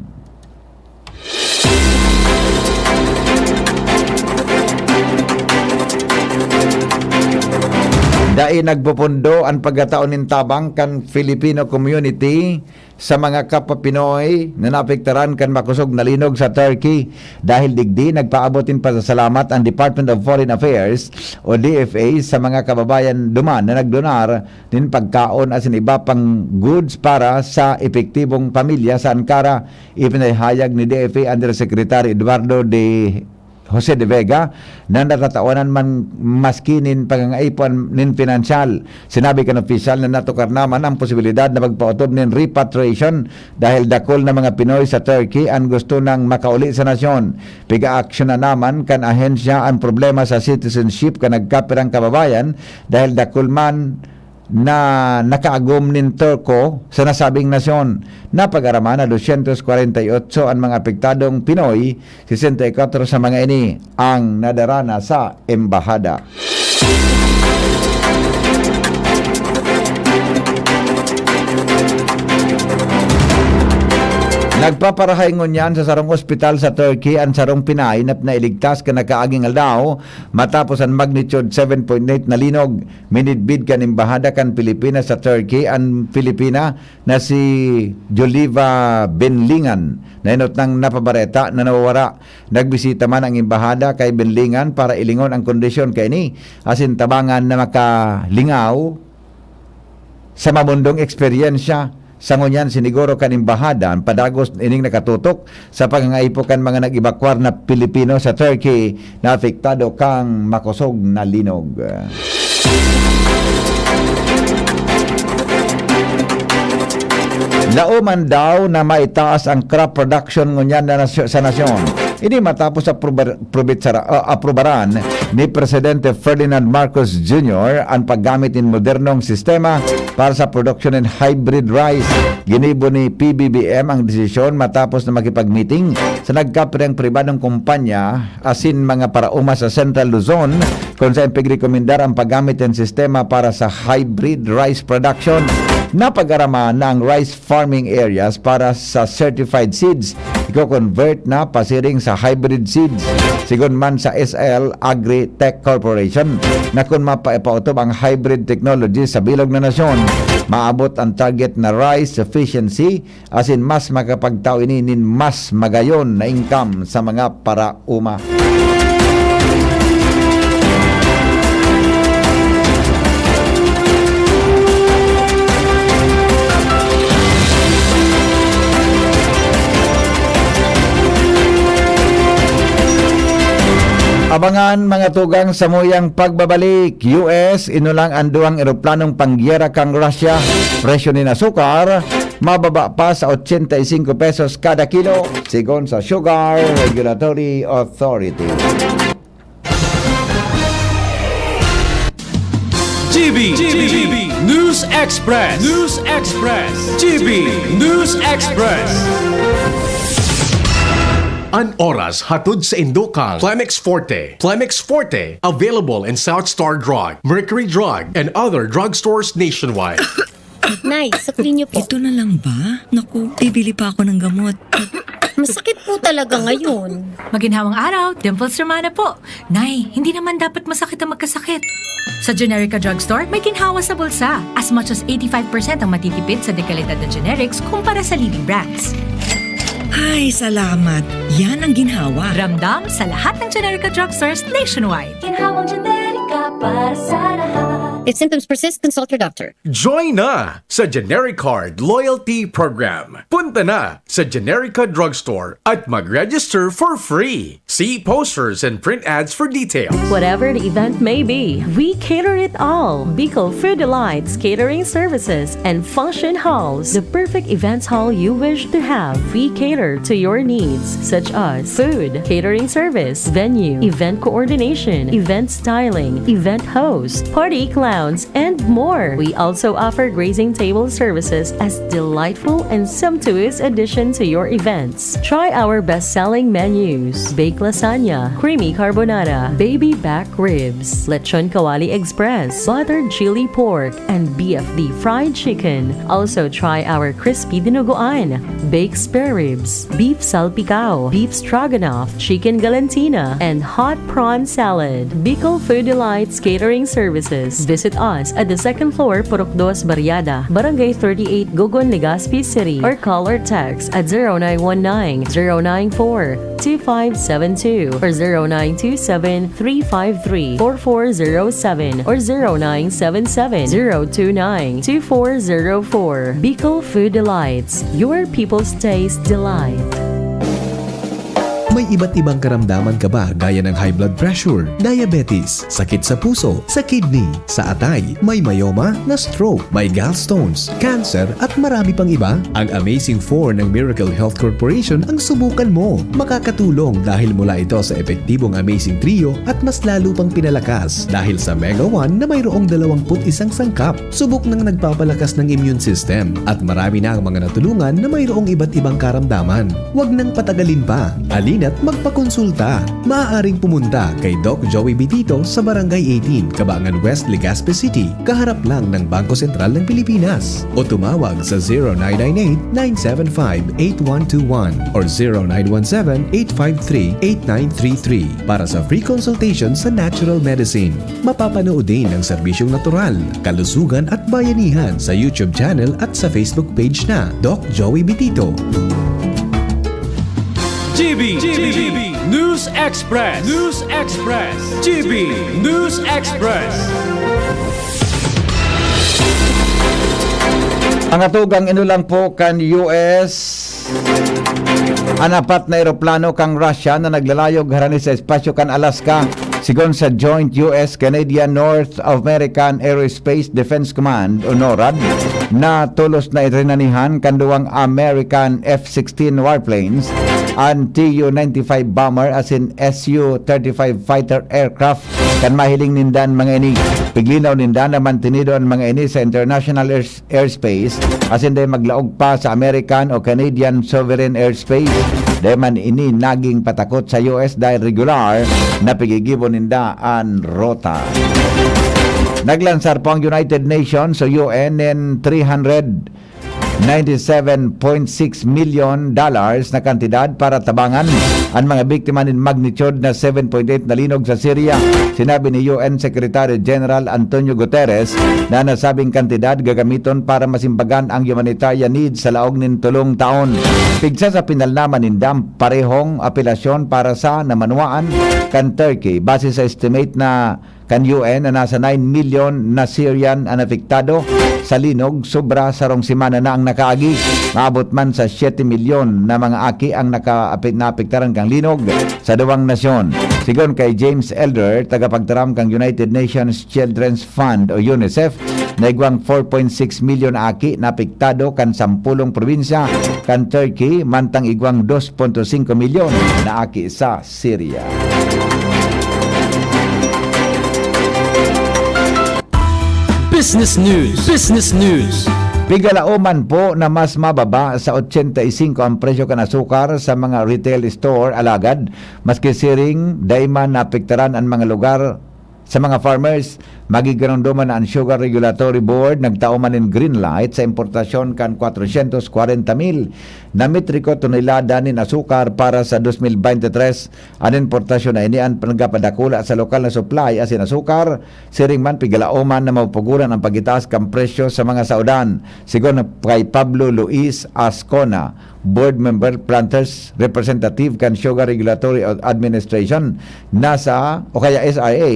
Dai nagpupundo an pagkatao nin tabang kan Filipino community sa mga kapwa Pinoy na naapektaran kan makosog na linog sa Turkey. Dahil digdi, nagpaabot nin pasasalamat ang Department of Foreign Affairs o D F A sa mga kababayan duman na nagdonar nin pagkaon asin iba pang goods para sa epektibong pamilya sa Ankara. Ipinahayag ni D F A Undersecretary Eduardo de Jose de Vega na natatawanan man maski nin pangangaipo nin pinansyal. Sinabi kan opisyal na natukar naman ang posibilidad na magpaotob nin repatriation dahil dakul na mga Pinoy sa Turkey an gusto nang makauli sa nasyon. Pigaaksyonan naman kan ahensya an problema sa citizenship kan nagkapirang kababayan dahil dakul man na nakaagom nin Turko sa nasabing nasyon. Napag-araman na dosyentos kwarenta y otso an mga apektadong Pinoy, sesenta y kwatro sa mga ini ang nadarana sa embahada. Nagpaparahay ngunyan sa sarong ospital sa Turkey an sarong Pinay na nailigtas kan nakaaging aldaw matapos an magnitude seven point eight na linog. Minidbid kan Embahada kan Pilipinas sa Turkey an Pilipina na si Joliva Benlingan, na enot nang napabareta na nawawara. Nagbisita man ang Embahada kay Benlingan para ilingon ang kondisyon kaini, asin tabangan na makalingaw sa mamundong eksperyensya. Sa ngunyan, siniguro kan Embahada an padagos ining nakatutok sa pangangaipo kan mga nag-ebakwar na Pilipino sa Turkey na apektado kan makosog na linog. Laoman daw na maitaas ang crop production ngunyan na nasyo-, sa nasyon. Ini matapos aprobar-, probitsara-, ah, aprobaran ni Presidente Ferdinand Marcos Junior ang paggamit nin modernong sistema para sa produksyon nin hybrid rice. Ginibo ni P B B M ang desisyon matapos na makipag-meeting sa nagkapirang pribadong kumpanya asin mga paraoma sa Central Luzon, kun saen pigrekomendar ang paggamit nin sistema para sa hybrid rice production. Napag-araman na ang rice farming areas para sa certified seeds iko-convert na pasiring sa hybrid seeds, sigon man sa S L Agri-Tech Corporation, na kun mapaipaotob ang hybrid technology sa bilog na nasyon, maabot ang target na rice sufficiency asin mas makapagtao ini nin mas magayon na income sa mga paraoma. Abangan, mga tugang, samuyang pagbabalik. U S, inulang an duwang eroplanong panggyera kan Russia. Presyo nin asukar, mababa pa sa ochenta y cinco pesos kada kilo, sigon sa Sugar Regulatory Authority. G B, G B, News Express, News Express, G B News Express. An oras hatod sa Indokal, Clemex Forte. Clemex Forte, available in South Star Drug, Mercury Drug, and other drugstores nationwide. Nay, sukli niyo po. Ito na lang ba? Naku, bibili pa ako ng gamot. Masakit po talaga ngayon. Maginhawang araw, Dimples Romana po. Nay, hindi naman dapat masakit ang magkasakit. Sa Generica Drugstore, may ginhawa sa bulsa. As much as eighty-five percent ang matitipid sa dekalidad na generics kumpara sa leading brands. Ay, salamat. Yan ang ginhawa. Ramdam sa lahat ng Generica Drugstores nationwide. Ginhawang Generica para sa lahat. If symptoms persist, consult your doctor. Join na sa Generic Card Loyalty Program. Punta na sa Generica Drugstore at mag-register for free. See posters and print ads for details. Whatever the event may be, we cater it all. Bicol Food Delights Catering Services and Function Halls, the perfect events hall you wish to have. We cater to your needs, such as food, catering service, venue, event coordination, event styling, event host, party clowns, and more. We also offer grazing table services as delightful and sumptuous addition to your events. Try our best-selling menus: baked lasagna, creamy carbonara, baby back ribs, lechon kawali express, buttered chili pork, and B F D fried chicken. Also try our crispy dinuguan, baked spare ribs, beef salpicao, beef stroganoff, chicken galantina, and hot prawn salad. Bicol Food Delights Catering Services. Visit us at the second floor, Purok Dos Barriada, Barangay thirty-eight, Gogon, Legazpi City, or call or text at zero nine one nine, zero nine four, two five seven two or zero nine two seven, three five three, four four zero seven or zero nine seven seven, zero two nine, two four zero four. Bicol Food Delights, your people's taste delight. May iba't ibang karamdaman ka ba, gaya ng high blood pressure, diabetes, sakit sa puso, sa kidney, sa atay, may myoma, na-stroke, may gallstones, cancer, at marami pang iba? Ang Amazing four ng Miracle Health Corporation ang subukan mo. Makakatulong dahil mula ito sa epektibong Amazing Trio at mas lalo pang pinalakas dahil sa Mega one na mayroong dalawampu't isang sangkap. Subok nang nagpapalakas ng immune system at marami na ang mga natulungan na mayroong iba't ibang karamdaman. Huwag nang patagalin pa. Halina't magpakonsulta. Maaaring pumunta kay Doc Joey Bitito sa Barangay eighteen, Cabangan West, Legazpi City, kaharap lang ng Bangko Sentral ng Pilipinas. O tumawag sa zero nine nine eight, nine seven five, eight one two one or zero nine one seven, eight five three, eight nine three three para sa free consultation sa natural medicine. Mapapanood din ang serbisyong natural, kalusugan at bayanihan sa YouTube channel at sa Facebook page na Doc Joey Bitito. G B, G B, News Express, News Express, G B News Express. Ang atugang inulang po kan U S, an apat na eroplano kan Russia na naglalayog harani sa espasyo kan Alaska, sigon sa Joint U S-Canadian North American Aerospace Defense Command o NORAD, na tolos na itrinanihan kan duwang American F sixteen warplanes, an T U ninety-five bomber asin S U thirty-five fighter aircraft. Kan mahiling ninda an mga ini, piglinaw ninda na mantinido an mga ini sa international air airspace asin dai maglaog pa sa American o Canadian sovereign airspace. Dai man ini naging patakot sa U S dahil regular na pigigibo ninda an rota. Naglansar po ang United Nations o U N nin three hundred ninety-seven point six million dollars na kantidad para tabangan an mga biktima nin magnitude na seven point eight na linog sa Syria. Sinabi ni U N Secretary General Antonio Guterres na nasabing kantidad gagamiton para masimbagan ang humanitarian needs sa laog nin tolong taon. Pigsa sa pinalnaman ninda parehong apelasyon para sa namanwaan kan Turkey, base sa estimate na Kan U N na nasa nine milyon na Syrian an apektado sa linog, sobra sarong semana na ang nakaagi. Maabot man sa siyete milyon na mga aki ang nakaape-, naapektaran kan linog sa duwang nasyon. Sigon kay James Elder, tagapagtaram kan United Nations Children's Fund o UNICEF, na igwang four point six milyon na aki na apektado kan sampolong probinsya kan Turkey, mantang igwang dos punto singko milyon na aki sa Syria. Business News. Business News. Pigalaoman po na mas mababa sa ochenta y cinco ang presyo kan asukar sa mga retail store, alagad maski siring, dai man naapektaran an mga lugar sa mga farmers. Magigirondoman na an Sugar Regulatory Board nagtao man nin green light sa importasyon kan kwatrosyentos kwarenta mil na metriko tonelada nin asukar para sa dos mil bente tres. An importasyon na ini an nagpapadakula sa lokal na supply asin asukar, siring man pigalaoman na mapupugoran an pagitaas kan presyo sa mga saodan. Sigon kay Pablo Luis Ascona, board member, planters representative kan Sugar Regulatory Administration, nasa, o kaya S R A,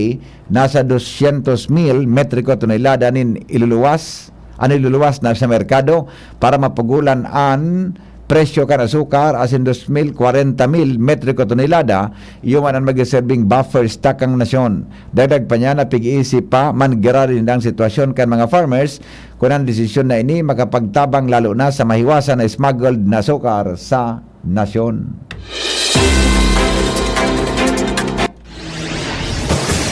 nasa dosyentos mil metriko tonelada nin iluluwas, an iluluwas na sa merkado para mapugolan an presyo kan asukar asin dos mil kwarenta mil metriko tonelada, iyo man an magseserbing buffer stock kan nasyon. Dagdag pa niya na pig-iisip pa man giraray nindang sitwasyon kan mga farmers kun an desisyon na ini makapagtabang lalo na sa mahiwasan na smuggled na asukar sa nasyon.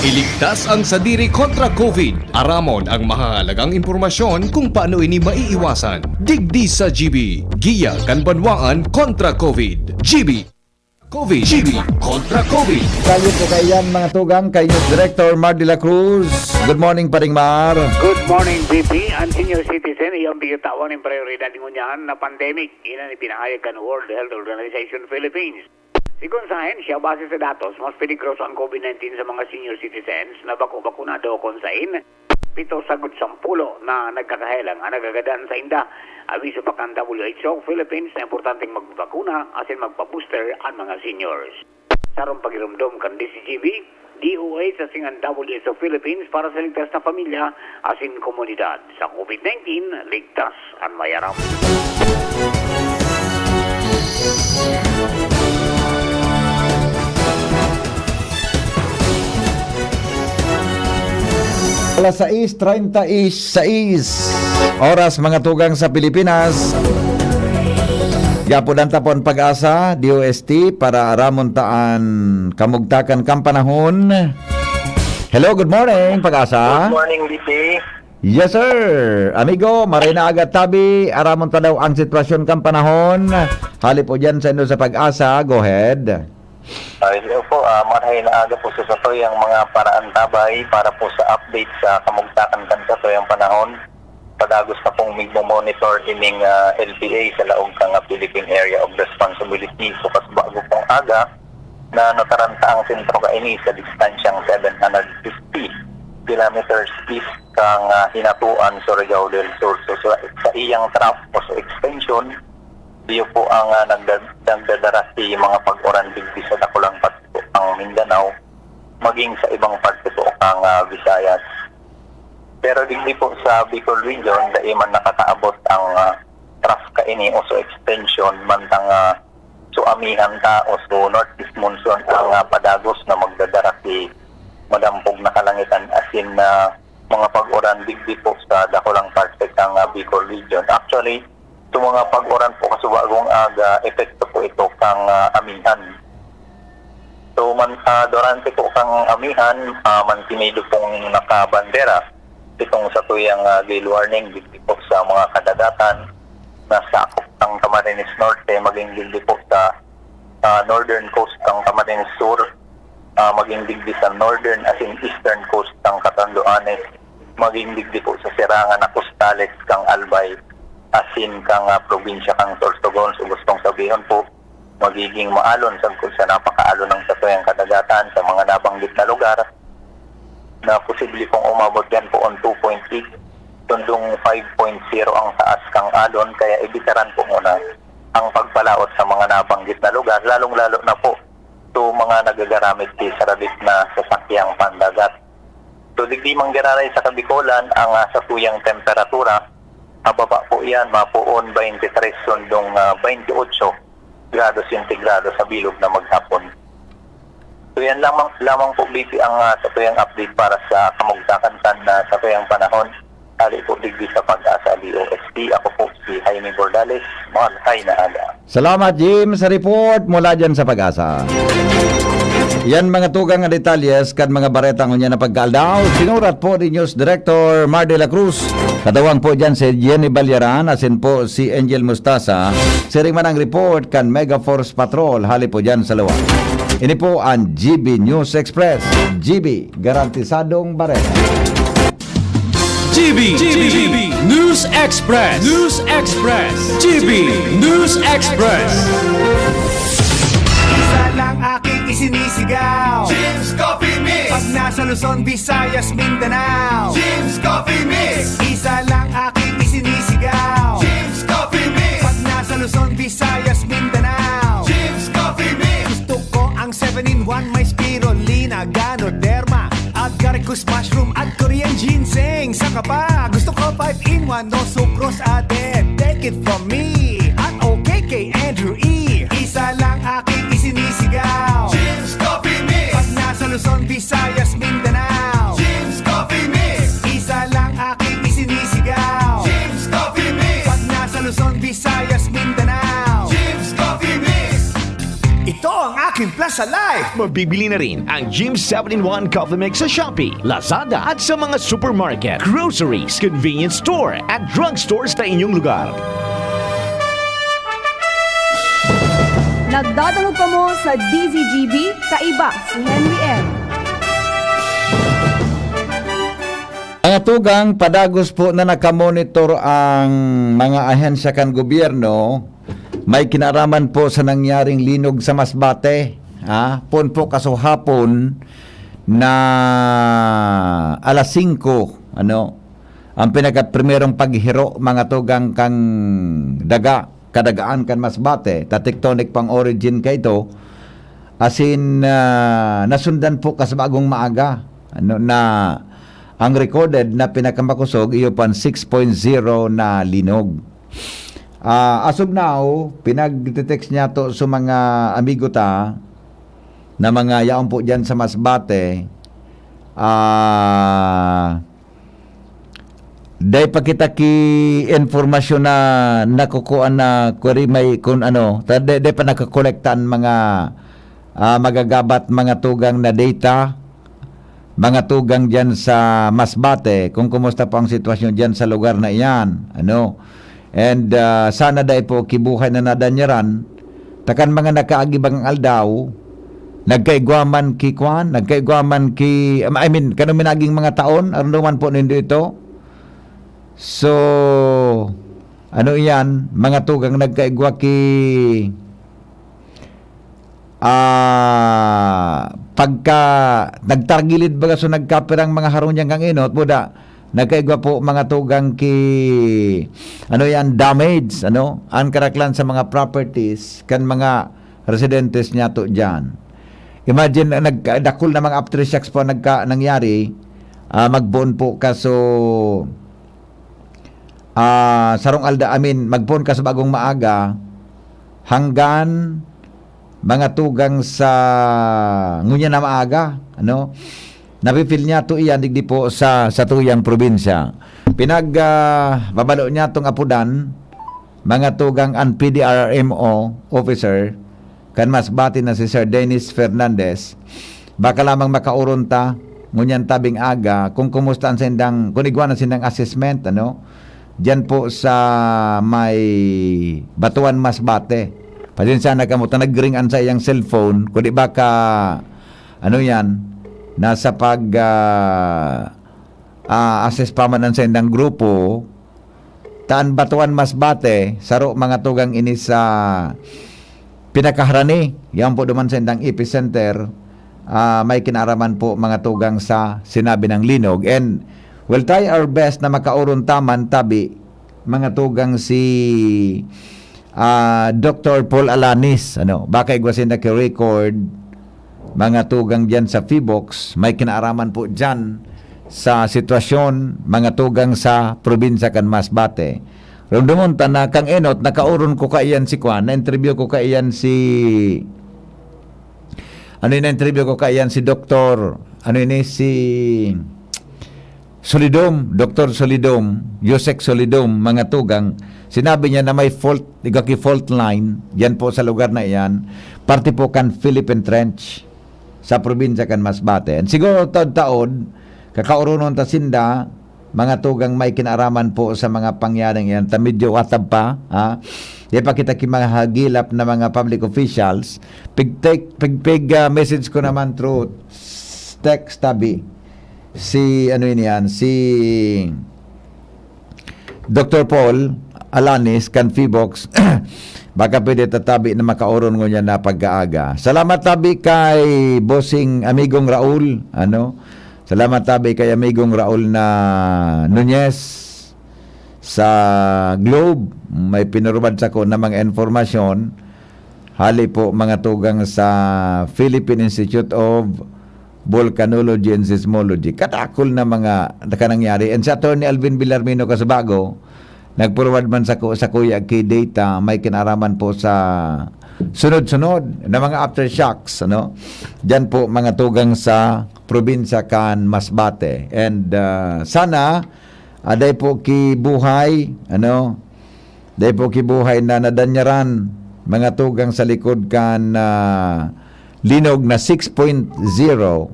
Iligtas ang sadiri kontra COVID. Aramon ang mahahalagang impormasyon kung paano ini maiiwasan. Digdi sa G B, Giya kan Banwaan kontra COVID. G B. COVID. G B kontra COVID. Kalye po kaiyan, mga tugang, kay News Director Mar de la Cruz. Good morning, Paring Mar. Good morning, G P. Ang senior citizen, iyang bitawan ng prioridad ngunyan na pandemic. Iyan ang ipinahayag kan World Health Organization Philippines. Sigon sa ahensya, base sa datos, mas peligroso ang COVID nineteen sa mga senior citizens na bako bakunado kun sain pito sagud sampulo na nagkakahelang an nagagadan sainda. Abiso pa kan W H O Philippines na importanteng magbakuna asin magpa-booster an mga seniors. Sarong pagiromdom kan D C G B, D O H asin an W H O Philippines para sa ligtas na pamilya asin komunidad. Sa COVID nineteen, ligtas an mayaram. Alas sais treinta y seis oras, mga tugang, sa Pilipinas. Gapodan ta po an Pag-asa, D O S T, para aramon ta an kamugtakan kan panahon. Hello, good morning, Pag-asa. Good morning, D P. Yes, sir. Amigo, maray na aga tabi, aramon ta daw ang sitwasyon kan panahon. Hali po diyan sa indo sa Pag-asa, go ahead. Ay, hello po, ah, maray na aga po sa satuyang mga paraantabay para po sa update sa kamugtakan kan satuyang panahon. Padagos na pong migmo-monitor ining, ah, L P A sa laog kan, ah, Philippine Area of Responsibility. So, kasubago pong aga, na nataranta ang sentro kaini sa distansyang seven hundred fifty kilometers east kan, ah, Hinatuan, Surigao del Sur. So, sa, sa iyang trough o sa extension, iyo po ang, ah, nagda-, nagdadara si mga pag-uran digdi sa dakulang parte po kan Mindanao, maging sa ibang parte po kan, ah, Visayas. Pero digdi po sa Bicol Region, dai man nakakaabot ang, ah, trough kaini o so extension, mantang, ah, so amihan ta o so northeast monsoon ang, ah, padagos na magdadara si madampog na kalangitan asin na mga pag-uran digdi po sa dakulang parte kan, ah, Bicol Region. Actually, so mga pag-uran po kasubagong aga, epekto po ito kan, ah, amihan. So, man, ah, durante po kan amihan, ah, mantinido pong nakabandera itong satuyang, ah, gale warning digdi po sa mga kadagatan na sakop kan Camarines Norte, maging digdi po sa, ah, northern coast kan Camarines Sur, ah, maging digdi sa northern asin eastern coast kan Catanduanes, maging digdi po sa sirangan na costales kan Albay asin kan, ah, probinsya kan Sorsogon. So, gustong sabihon po, magiging maalon sagkod sa napakaalon kan satuyang kadagatan sa mga nabanggit na lugar na posible pong umabot diyan poon two point eight, tundong five point zero ang taas kan alon, kaya ibitaran po muna ang pagpalaot sa mga nabanggit na lugar, lalong-lalo na po sa mga nagagaramit sa sarabit na sasakyang pandagat. So, digdi man giraray sa Kabikolan ang, ah, satuyang temperatura. Mababa po yan, mapoon twenty-three sundong, ah, twenty-eight grado sentigrado sa bilog na maghapon. So, yan lamang, lamang po, B P, ang, ah, satuyang update para sa kamugtakan kan, ah, satuyang panahon. Hali po digdi sa Pag-asa D O S T. Ako po si Jaime Bordales. Mahalhay na aga. Salamat, Jim, sa report mula dyan sa Pag-asa. Yan mga tugang nga detalyes kan mga bareta ngunyan na pagkaaldaw. Sinurat po ni News Director Mar de la Cruz. Katawang po dyan si Jenny Balyaran, asin po si Angel Mustasa. Siring man ang report kan Mega Force Patrol, hali po dyan sa luwa. Ini po ang G B News Express. G B, garantisadong bareta. G B, G B, News Express, News Express, G B News Express. Isa lang aking isinisigaw. Jim's Coffee Mix. Pag nasa Luzon, Visayas, Mindanao. Jim's Coffee Mix. Isa lang aking isinisigaw. Jim's Coffee Mix. Pag nasa Luzon, Visayas, Mindanao. Jim's Coffee Mix. Gusto ko ang seven-in-one, may spirulina, ganoderma, agaricus mushroom at Korean ginseng. Saka pa, gusto ko five-in-one, no sucrose added. Take it from me, at okay kay Andrew E. Isa lang aking isinisigaw. Jim's Coffee Mix. Pag nasa Luzon, Visayas, Mindanao. Jim's Coffee Mix. Isa lang aking isinisigaw. Jim's Coffee Mix. Pag nasa Luzon, Visayas, Mindanao. Jim's Coffee Mix. Ito ang aking Plaza Life. Mabibili na rin ang Jim's seven-in-one Coffee Mix sa Shopee, Lazada at sa mga supermarket, groceries, convenience store at drugstores sa inyong lugar. Nagdadangog kamo sa D Z G B, kaiba si Henry M. Mga tugang, padagos po na nakamonitor ang mga ahensya kan gobyerno, may kinaaraman po sa nangyaring linog sa Masbate. Ha? Poon po kasuhapon na alas singko, ano, ang pinakaprimerong paghiro, mga tugang, kan daga, kadagaan kan Masbate, ta tectonic pang origin kaito, asin, ah, nasundan po kas bagong maaga, ano, na ang recorded na pinakamakosog, iyo po ang six point zero na linog. Ah, as of now, pinagte-text niyato sa mga amigo ta na mga yaon po diyan sa Masbate, ah, dai pa kita ki impormasyon na nakukuha na kuri may kun ano, ta-, dai, dai pa nakakolekta ang mga, ah, magagabat, mga tugang na data, mga tugang diyan sa Masbate, kung kumusta po ang sitwasyon diyan sa lugar na iyan, ano. And, ah, sana dai po kibuhay na nadanyaran, ta kan mga nakaagibang aldaw, nagkaigwa man ki kwan, nagkaigwa man ki, I mean, kano minaging mga taon, aron duman po nindo ito. So, ano iyan, mga tugang nagkaigwa ki, ah, pagka nagtargilid baga, so nagkapirang mga harong diyan kan inot, buda, nagkaigwa po mga tugang ki, ano iyan, damage, ano, an karaklan sa mga properties kan mga residentes niyato diyan. Imagine, nagdakul na mga aftershocks po nagka-, nangyari, ah, magpoon po ka, so, ah, sarong alda-, I mean, magpoon ka sa bagong maaga, hanggan mga tugang sa ngunyan na maaga, ano? Nafi-feel niyato iyan digdi po sa, sa tuyang probinsya. Pinag, ah, babalo niyatong apodan, mga tugang, an P D R R M O officer, kan Masbate na si Sir Dennis Fernandez. Baka lamang makaoron ta, ngunyan tabing aga, kung kumusta ang sindang, kung igwa na sindang assessment, ano? Diyan po sa may Batuan, Masbate. Pasensya na kamo, ta nag-ring an sa iyang cellphone, kundi baka, ano yan, nasa pag, ah, ah, assess pa man ang sindang grupo, ta an Batuan, Masbate, saro mga tugang ini sa pinakaharani, yan po duman sa indang epicenter, ah, may kinaaraman po mga tugang sa sinabi ng linog. And we'll try our best na makaoron ta man tabi, mga tugang, si, ah, Doktor Paul Alanis, ano, baka igwa sinda ki record, mga tugang diyan sa PHIVOLCS, may kinaaraman po diyan sa sitwasyon, mga tugang sa probinsya kan Masbate. Rumdumon ta na kang enot, nakaoron ko kaiyan si Kwan, na-interview ko kaiyan si, ano yun, na-interview ko kaiyan si Doktor, ano yun eh, si Solidom, Doktor Solidom, Yusek Solidom, mga tugang. Sinabi niya na may fault, igaki fault line, yan po sa lugar na iyan, parte po kan Philippine Trench sa probinsya kan Masbate. And siguro taod-taod, kakaoronon ta sinda, mga tugang may kinaaraman po sa mga pangyaring iyan. Ta medyo watab pa, ha? Di pa kita kimahagilap na mga public officials. Pig, tek- pig, pig, ah, message ko naman through text tabi. Si, ano yun yan? Si Doktor Paul Alanis kan Fibox, baka pwede tatabi na makaoron ngunyan na pagkaaga. Salamat tabi kay Bossing Amigong Raul, ano? Salamat tabi kay Amigong Raul na Nunez sa Globe. May pinurubad sako na mga informasyon. Hali po mga tugang sa Philippine Institute of Volcanology and Seismology. Kadakol na mga nakanangyari. And si Attorney Alvin Villarmino Casubago, nagpurwad man sa, sa Kuya Key Data, may kinaraman po sa sunod-sunod na mga aftershocks, ano? Diyan po mga tugang sa probinsya kan Masbate. And ah, sana, aday po ki buhay, ano? Dai po ki buhay na nadanyaran, mga tugang sa likod kan ah, linog na six point zero.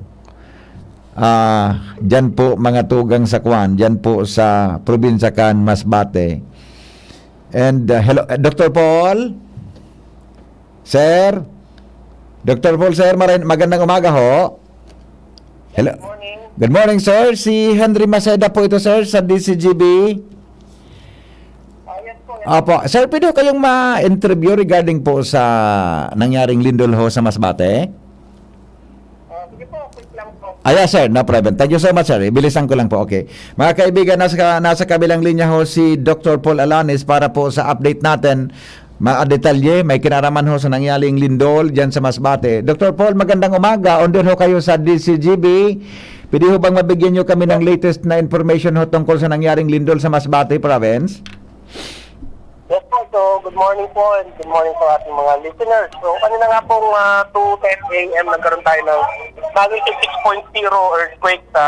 Ah, diyan po mga tugang sa Kwan, diyan po sa probinsya kan Masbate. And ah, hello, ah, Doktor Paul? Sir? Doktor Paul, sir, maray- magandang umaga ho. Hello. Good morning, sir. Si Henry Maceda po ito, sir, sa D C G B. Apo, sir, pwede ho kayong ma-interview regarding po sa nangyaring lindol ho sa Masbate? Ah, sige po, quick lang po. Ah, yes, sir. No problem. Thank you so much, sir. Ibilisan ko lang po. Okay. Mga kaibigan, nasa, nasa kabilang linya ho si Doktor Paul Alanis para po sa update natin. Mga detalye, may kinaraman ho sa nangyaring lindol dyan sa Masbate. Doktor Paul, magandang umaga. Under ho kayo sa D C G B. Pwede ho bang mabigyan nyo kami ng latest na information ho tungkol sa nangyaring lindol sa Masbate Province? Yes po. So, good morning po and good morning po ating mga listeners. So, kanina nga pong ah, two ten A M nagkaroon tayo ng magnitude six point zero earthquake sa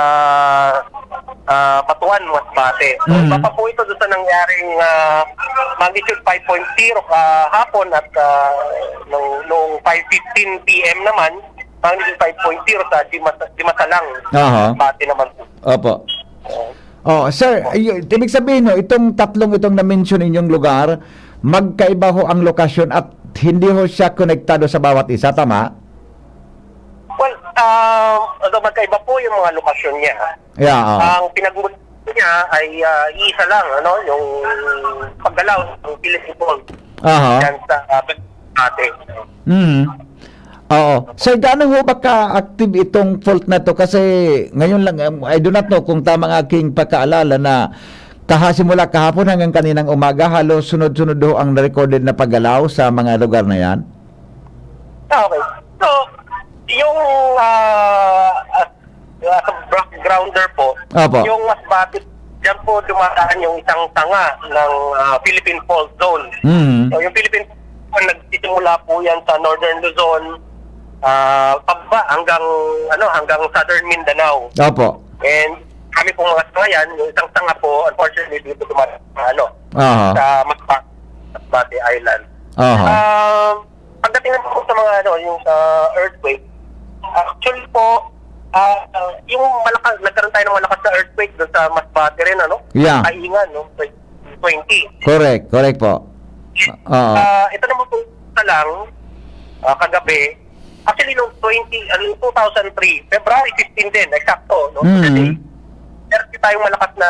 ah, Batuan, Masbate. So, Mm. iba pa po ito doon sa nangyaring ah, magnitude five point zero kahapon at ah, nung, nung five fifteen P M naman, magnitude five point zero sa Dimas- Dimasalang, Aha. Masbate naman po. Opo. Oo. Oh, sir, y- ibig sabihin, no, itong tatlong itong na-mention ninyong lugar, magkaiba ho ang lokasyon at hindi ho siya konektado sa bawat isa, tama? Well, um, although magkaiba po yung mga lokasyon niya, Yeah, oh. ang pinagmula niya ay ah, iisa lang, ano, yung paggalaw ng Philippine Fault Aha. dyan sa uh, Masbate. Mm. Oo. Sir, gaano ho ba ka-active itong fault na to? Kasi ngayon lang, um, I do not know kung tama ang aking pagkaalala na kaha, simula kahapon hanggang kaninang umaga, halos sunod-sunod ho ang recorded na paggalaw sa mga lugar na yan? Ah, okay. So, yung ah, as, as a backgrounder po, Opo. yung Masbate, dyan po dumadaan yung isang sanga ng ah, Philippine Fault Zone. Mm. So, yung Philippine Fault Zone, nagsisimula po yan sa Northern Luzon, ah, pababa hanggang, ano, hanggang Southern Mindanao. Opo. And kami pong mga sanga yan, yung isang sanga po, unfortunately, dito dumadaan sa, ano, Aha. sa Masbate, Masbate Island. Aha. Um, pagdating naman po sa mga, ano, yung sa earthquake, actually po, ah, ah, yung malakas, nagkaroon tayo ng malakas na earthquake doon sa Masbate rin, ano? Yeah. Kaingan, no? Twenty. Correct, correct po. Oo. Ah, ito naman po isa lang, ah, kagabi, actually, nung twenty, ano, two thousand three, February fifteen din, eksakto, no? Mm. Kasi, meron tayong malakas na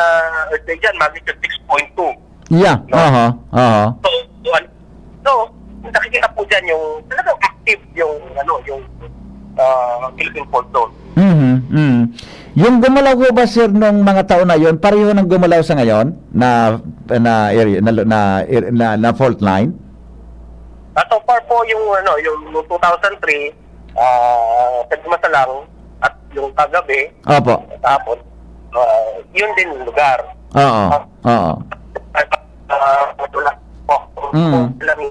earthquake dyan, magnitude six point two. Yeah. No? Aha. Aha. So, so, an- so, nakikita po dyan yung talagang active yung, ano, yung ah, Philippine Fault Zone. Mhm. Mhm. Yung gumalaw ho ba, sir, nung mga taon na yon, pareho nang gumalaw sa ngayon na, na area, na, na, na, na fault line? Ah, so far po yung, ano, yung noong two thousand three, ah, sa Dimasalang at yung kagabi, Opo. Kahapon, ah, yun din lugar. Oo, Ah, oo. ah, ah, wala po. Mm. Wala rin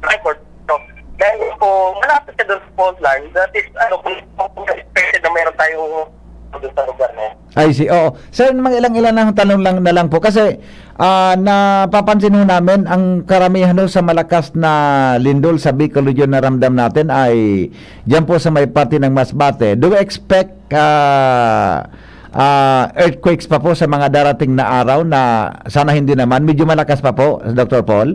record. So, dahil po, malapit siya doon sa fault line, that is, ano, kung, kung expected na meron tayong doon sa lugar na yun. I see, oo. Sir, mga ilang-ilang na tanong lang na lang po. Kasi, ah, napapansin ho namin, ang karamihan ho sa malakas na lindol sa Bicol Region na ramdam natin ay diyan po sa may parte ng Masbate. Do we expect, ah, ah, earthquakes pa po sa mga darating na araw na sana hindi naman? Medyo malakas pa po, Doctor Paul?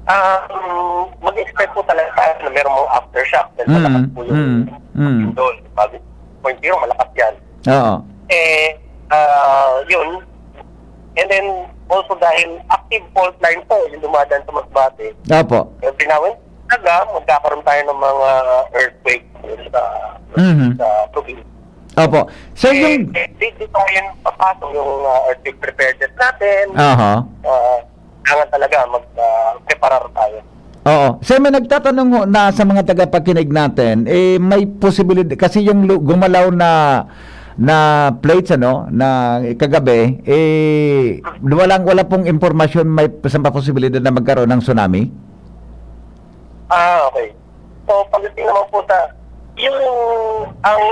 Ah, um, mag-expect po talaga tayo na merong mga aftershock dahil Mm, malakas po yung mm, mm. Lindol. Bago point zero, malakas yan. Oo. Eh, ah, yun. And then, also dahil active fault line po yung dumadaan sa Masbate. Opo. Every now and then, talaga, magkakaroon tayo ng mga earthquake sa, Mhm. sa probinsya. Opo. Sir, Eh, yung eh, di, dito ngayon papasok yung, ah, earthquake preparedness natin. Aha. Ah, kailangan talaga mag, ah, preparar tayo. Oo. Sir, may nagtatanong ho na sa mga tagapakinig natin, eh, may posibilidad, kasi yung lu-, gumalaw na, na plates, ano, na kagabi, eh, walang, wala pong impormasyon, may sa posibilidad na magkaroon ng tsunami? Ah, okay. So, pagdating naman po sa, yung, ang,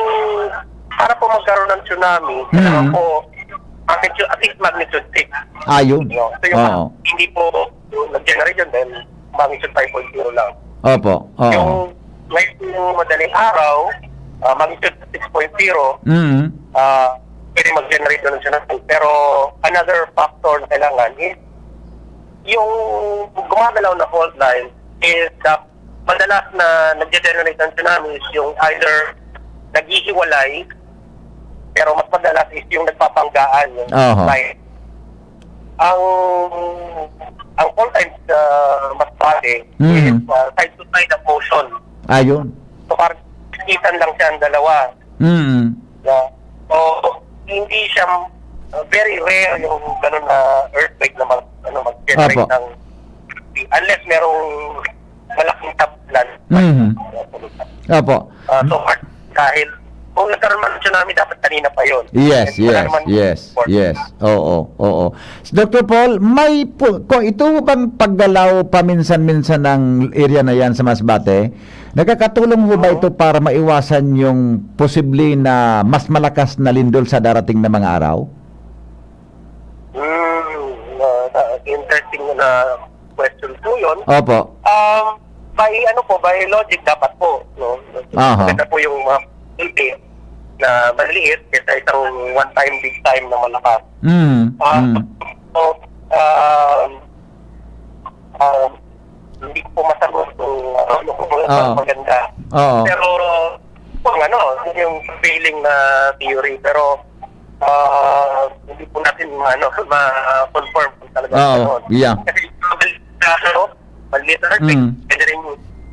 para po magkaroon ng tsunami, kailangan Mm. po magnitude, at least magnitude six. Ah, yun. No? So, yung Oo. hindi po nag-generate yun dahil magnitude five point zero lang. Opo, oo. Yung ngayon yung madaling araw, ah, magnitude six point zero, Mm. ah, pwede mag-generate ng tsunami. Pero another factor na kailangan is yung gumagalaw na fault line is the madalas na nagde-generate ng tsunami is yung either naghihiwalay, pero mas madalas is yung nagpapanggaan yung Aha. line. Ang, ang fault line sa Masbate Mm. is, ah, side to side ang motion. Ayun. So, parang kitan lang siya ang dalawa. Mm. Yeah. So, hindi siya, uh, very rare yung ganun na earthquake na mag-, ano, mag-generate Apo. ng, unless merong malaking tap-, landslide. Mhm. Apo. Ah, so, dahil kung nagkaroon man ng tsunami, dapat kanina pa yun. Yes, And wala yes, naman yes, report. yes. Oo, oo. Doctor Paul, may pu-, kung ito bang paggalaw paminsan-minsan ng area na yan sa Masbate, nakakatulong ho ba Oo. ito para maiwasan yung posible na mas malakas na lindol sa darating na mga araw? Hmm, ah, ah, interesting na question po yun. Opo. Um, by, ano po, by logic dapat po, no? Aha. Maganda po yung mga community na maliliit kaysa isang one time, big time na malakas. Mm, Ah, mm. so, um, um, hindi ko po masagot kung ano, kung Oo. maganda. Oo. Pero, kung ano, yun yung prevailing na theory. Pero, ah, hindi po natin, ano, ma-confirm kung talaga Oo, ganoon. yeah. Kasi, ano, maliit na earthquake, Mm. pwede rin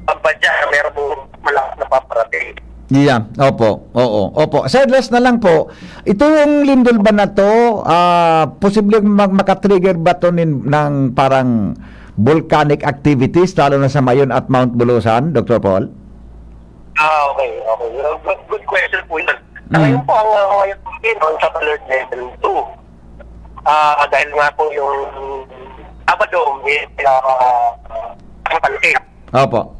pagbadya na meron pong malakas na paparating. Yeah, opo. Oo, opo. Sir, last na lang po. Itong lindol ba na to, ah, posibleng mag-, makatrigger ba to nin-, ng parang volcanic activities, lalo na sa Mayon at Mount Bulusan, Doctor Paul? Ah, okay, okay. Good, good question po yun. Sa Mm. ngayon po, ang, ang ngayon po, yun, ang sa alert level two. Ah, dahil nga po yung Sabado, may, ah, ang pansin. Opo.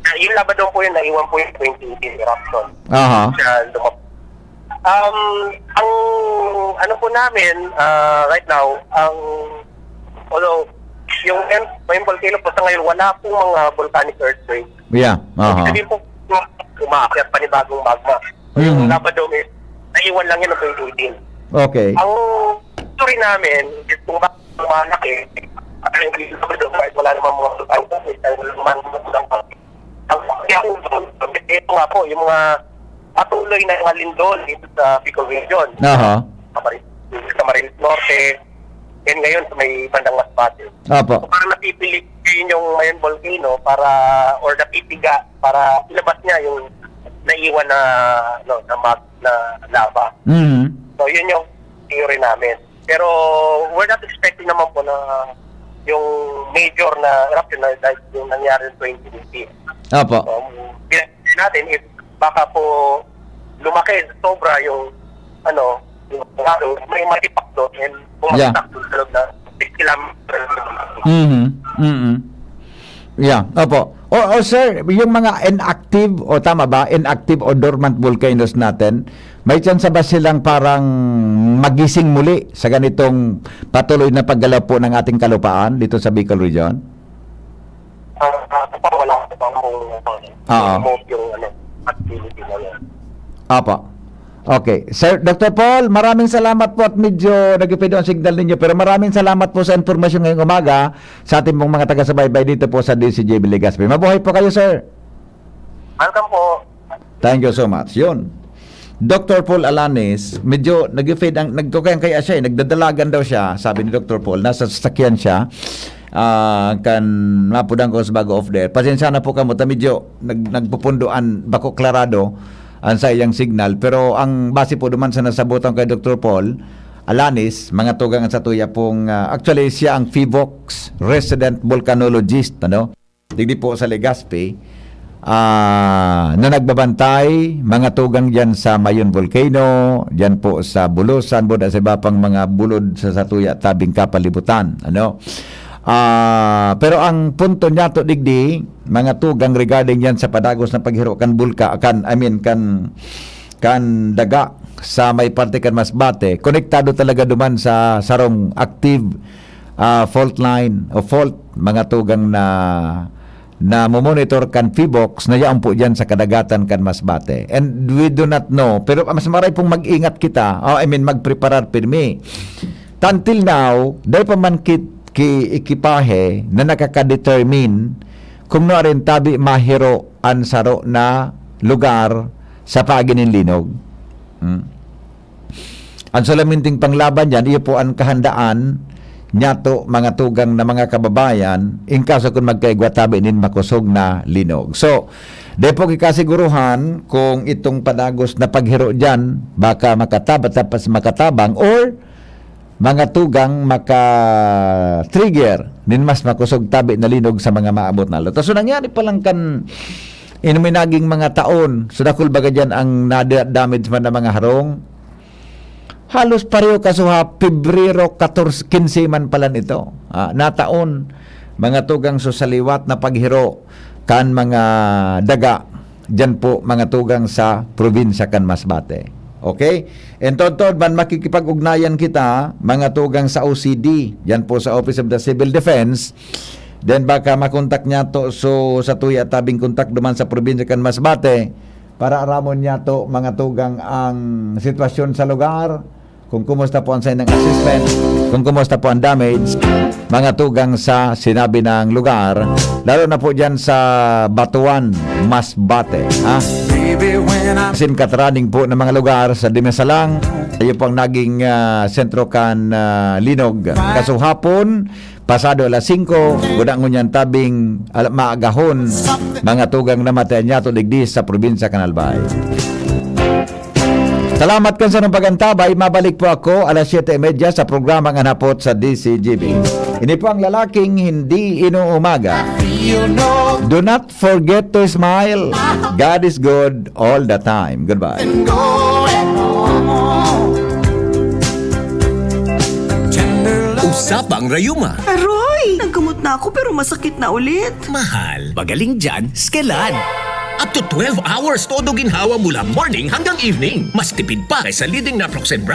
Ah, yung Sabado po yun, naiwan po yung twenty eighteen eruption. Aha. Siya lumab-, um, ang ano po namin, ah, right now, ang, although, yung M-, yung volcano po sa ngayon, wala pong mga volcanic earthquake. Yeah, Ibig aha. sabihin po, umaakyat panibagong magma. Yung Mhm. Sabado, may naiwan lang yun ng twenty eighteen. Okay. Ang story namin, is kung bakit lumalaki, at yung Sabado, kahit wala namang mga volcanic earthquake, dahil wala namang mga ang, ito nga po, yung mga patuloy na mga lindol dito sa Bicol Region. Aha. Sa Camarines, sa Camarines Norte, yan ngayon sa may bandang Masbate. Apo. So, parang napipili yun yung Mayon Volcano para, or napipiga para ilabas niya yung naiwan na, ano, na mag-, na lava. Mhm. So, yun yung theory namin. Pero we're not expecting naman po na yung major na eruption na like yung nangyari noong twenty fifteen. Apo. So, ang pinag-, natin is baka po lumaki sobra yung ano, yung, may, may pakto and Yeah. pumasok sa loob na six kilometers. Mhm. Mhm. Yeah, opo. O, o sir, yung mga inactive, o tama ba, inactive o dormant volcanoes natin, may tsansa ba silang parang magising muli sa ganitong patuloy na paggalaw po ng ating kalupaan dito sa Bicol Region? Ah, ah, pa wala pa kung Oo. remove yung ano, activity na yan. Apo. Okay. Sir, Doctor Paul, maraming salamat po at medyo nagpipido ang signal ninyo. Pero maraming salamat po sa impormasyon ngayong umaga sa ating pong mga taga-subaybay dito po sa D C G B Legazpi. Mabuhay po kayo, sir. Welcome po. Thank you so much. Yun. Doctor Paul Alanis, medyo nag-fade ang, nagkukayang kaya siya eh, nagdadalagan daw siya, sabi ni Doctor Paul, nasa sasakyan siya, ah, kan mapudang ko sa bago off there. Pasensya na po kamo, ta medyo nag, nagpupundoan, bako klarado ang sa iyang signal. Pero ang base po duman sa nasabutan kay Doctor Paul Alanis, mga tugang sa tuya pong, ah, actually siya ang PHIVOLCS resident volcanologist, ano? Digdi po sa Legazpi, ah, na nagbabantay, mga tugang diyan sa Mayon Volcano, diyan po sa Bulusan, Buda, sa iba pang mga bulod sa satuya tabing kapalibutan, ano? Ah, pero ang punto niya to digdi, mga tugang, regarding diyan sa padagos na paghiro kan bulka, kan, I mean, kan, kan daga sa may parte kan Masbate, konektado talaga duman sa sarong active, ah, fault line o fault, mga tugang, na na monitor kan PHIVOLCS na yaon po diyan sa kadagatan kan Masbate. And we do not know, pero mas maray pong mag-ingat kita, oh, I mean, magpreparar pirmi. Until now, dai pa man kit ki ekipahe na nakakadetermine kung nuarin tabi mahiro an saro na lugar sa paagi nin linog. Hmm. Ang solaminting panglaban diyan, iyo po ang kahandaan niyato, mga tugang na mga kababayan, in kaso kun magkaigwa tabi nin makosog na linog. So, dai po kikasiguruhan kung itong padagos na paghiro diyan, baka makataba-, tapas makatabang or mga tugang maka-trigger nin mas makosog tabi na linog sa mga maabot na aldaw. So, nangyari pa lang kan inuminaging mga taon, so dakul baga diyan ang nada-, damage man na mga harong. Halos pareho kaso ha, Pebrero katorse, kinse man pala nito. Ah, nataon, mga tugang, so sa liwat na paghiro kan mga daga, diyan po, mga tugang, sa probinsya kan Masbate. Okay? Entod-tod man, makikipag-ugnayan kita, mga tugang, sa O C D, diyan po sa Office of the Civil Defense. Then baka makontak niyato, so sa tuya tabing kontak duman sa probinsya kan Masbate, para aramon niyato, mga tugang, ang sitwasyon sa lugar, kung kumusta po ang sainang assessment, kung kumusta po ang damage, mga tugang, sa sinabi ng lugar, lalo na po diyan sa Batuan, Masbate, ha? Sin katraning po ng mga lugar sa Dimasalang, iyo po ang naging, ah, sentro kan, ah, linog. Kasuhapon, pasado alas singko, guda ngunyan tabing ala-, maagahon, mga tugang, na matay niyato digdi sa probinsya kan Albay. Salamat kan sarong pag-antabay. Mabalik po ako alas siyete y media sa programang An Hapot sa D C G B. Ini po ang lalaking hindi inuumaga. Do not forget to smile. God is good all the time. Goodbye. Usapang Rayuma. Aroy! Nagkamot na ako pero masakit na ulit. Mahal, magaling dyan, Skelan. Up to twelve hours todo ginhawa mula morning hanggang evening. Mas tipid pa kaysa leading naproxen brand.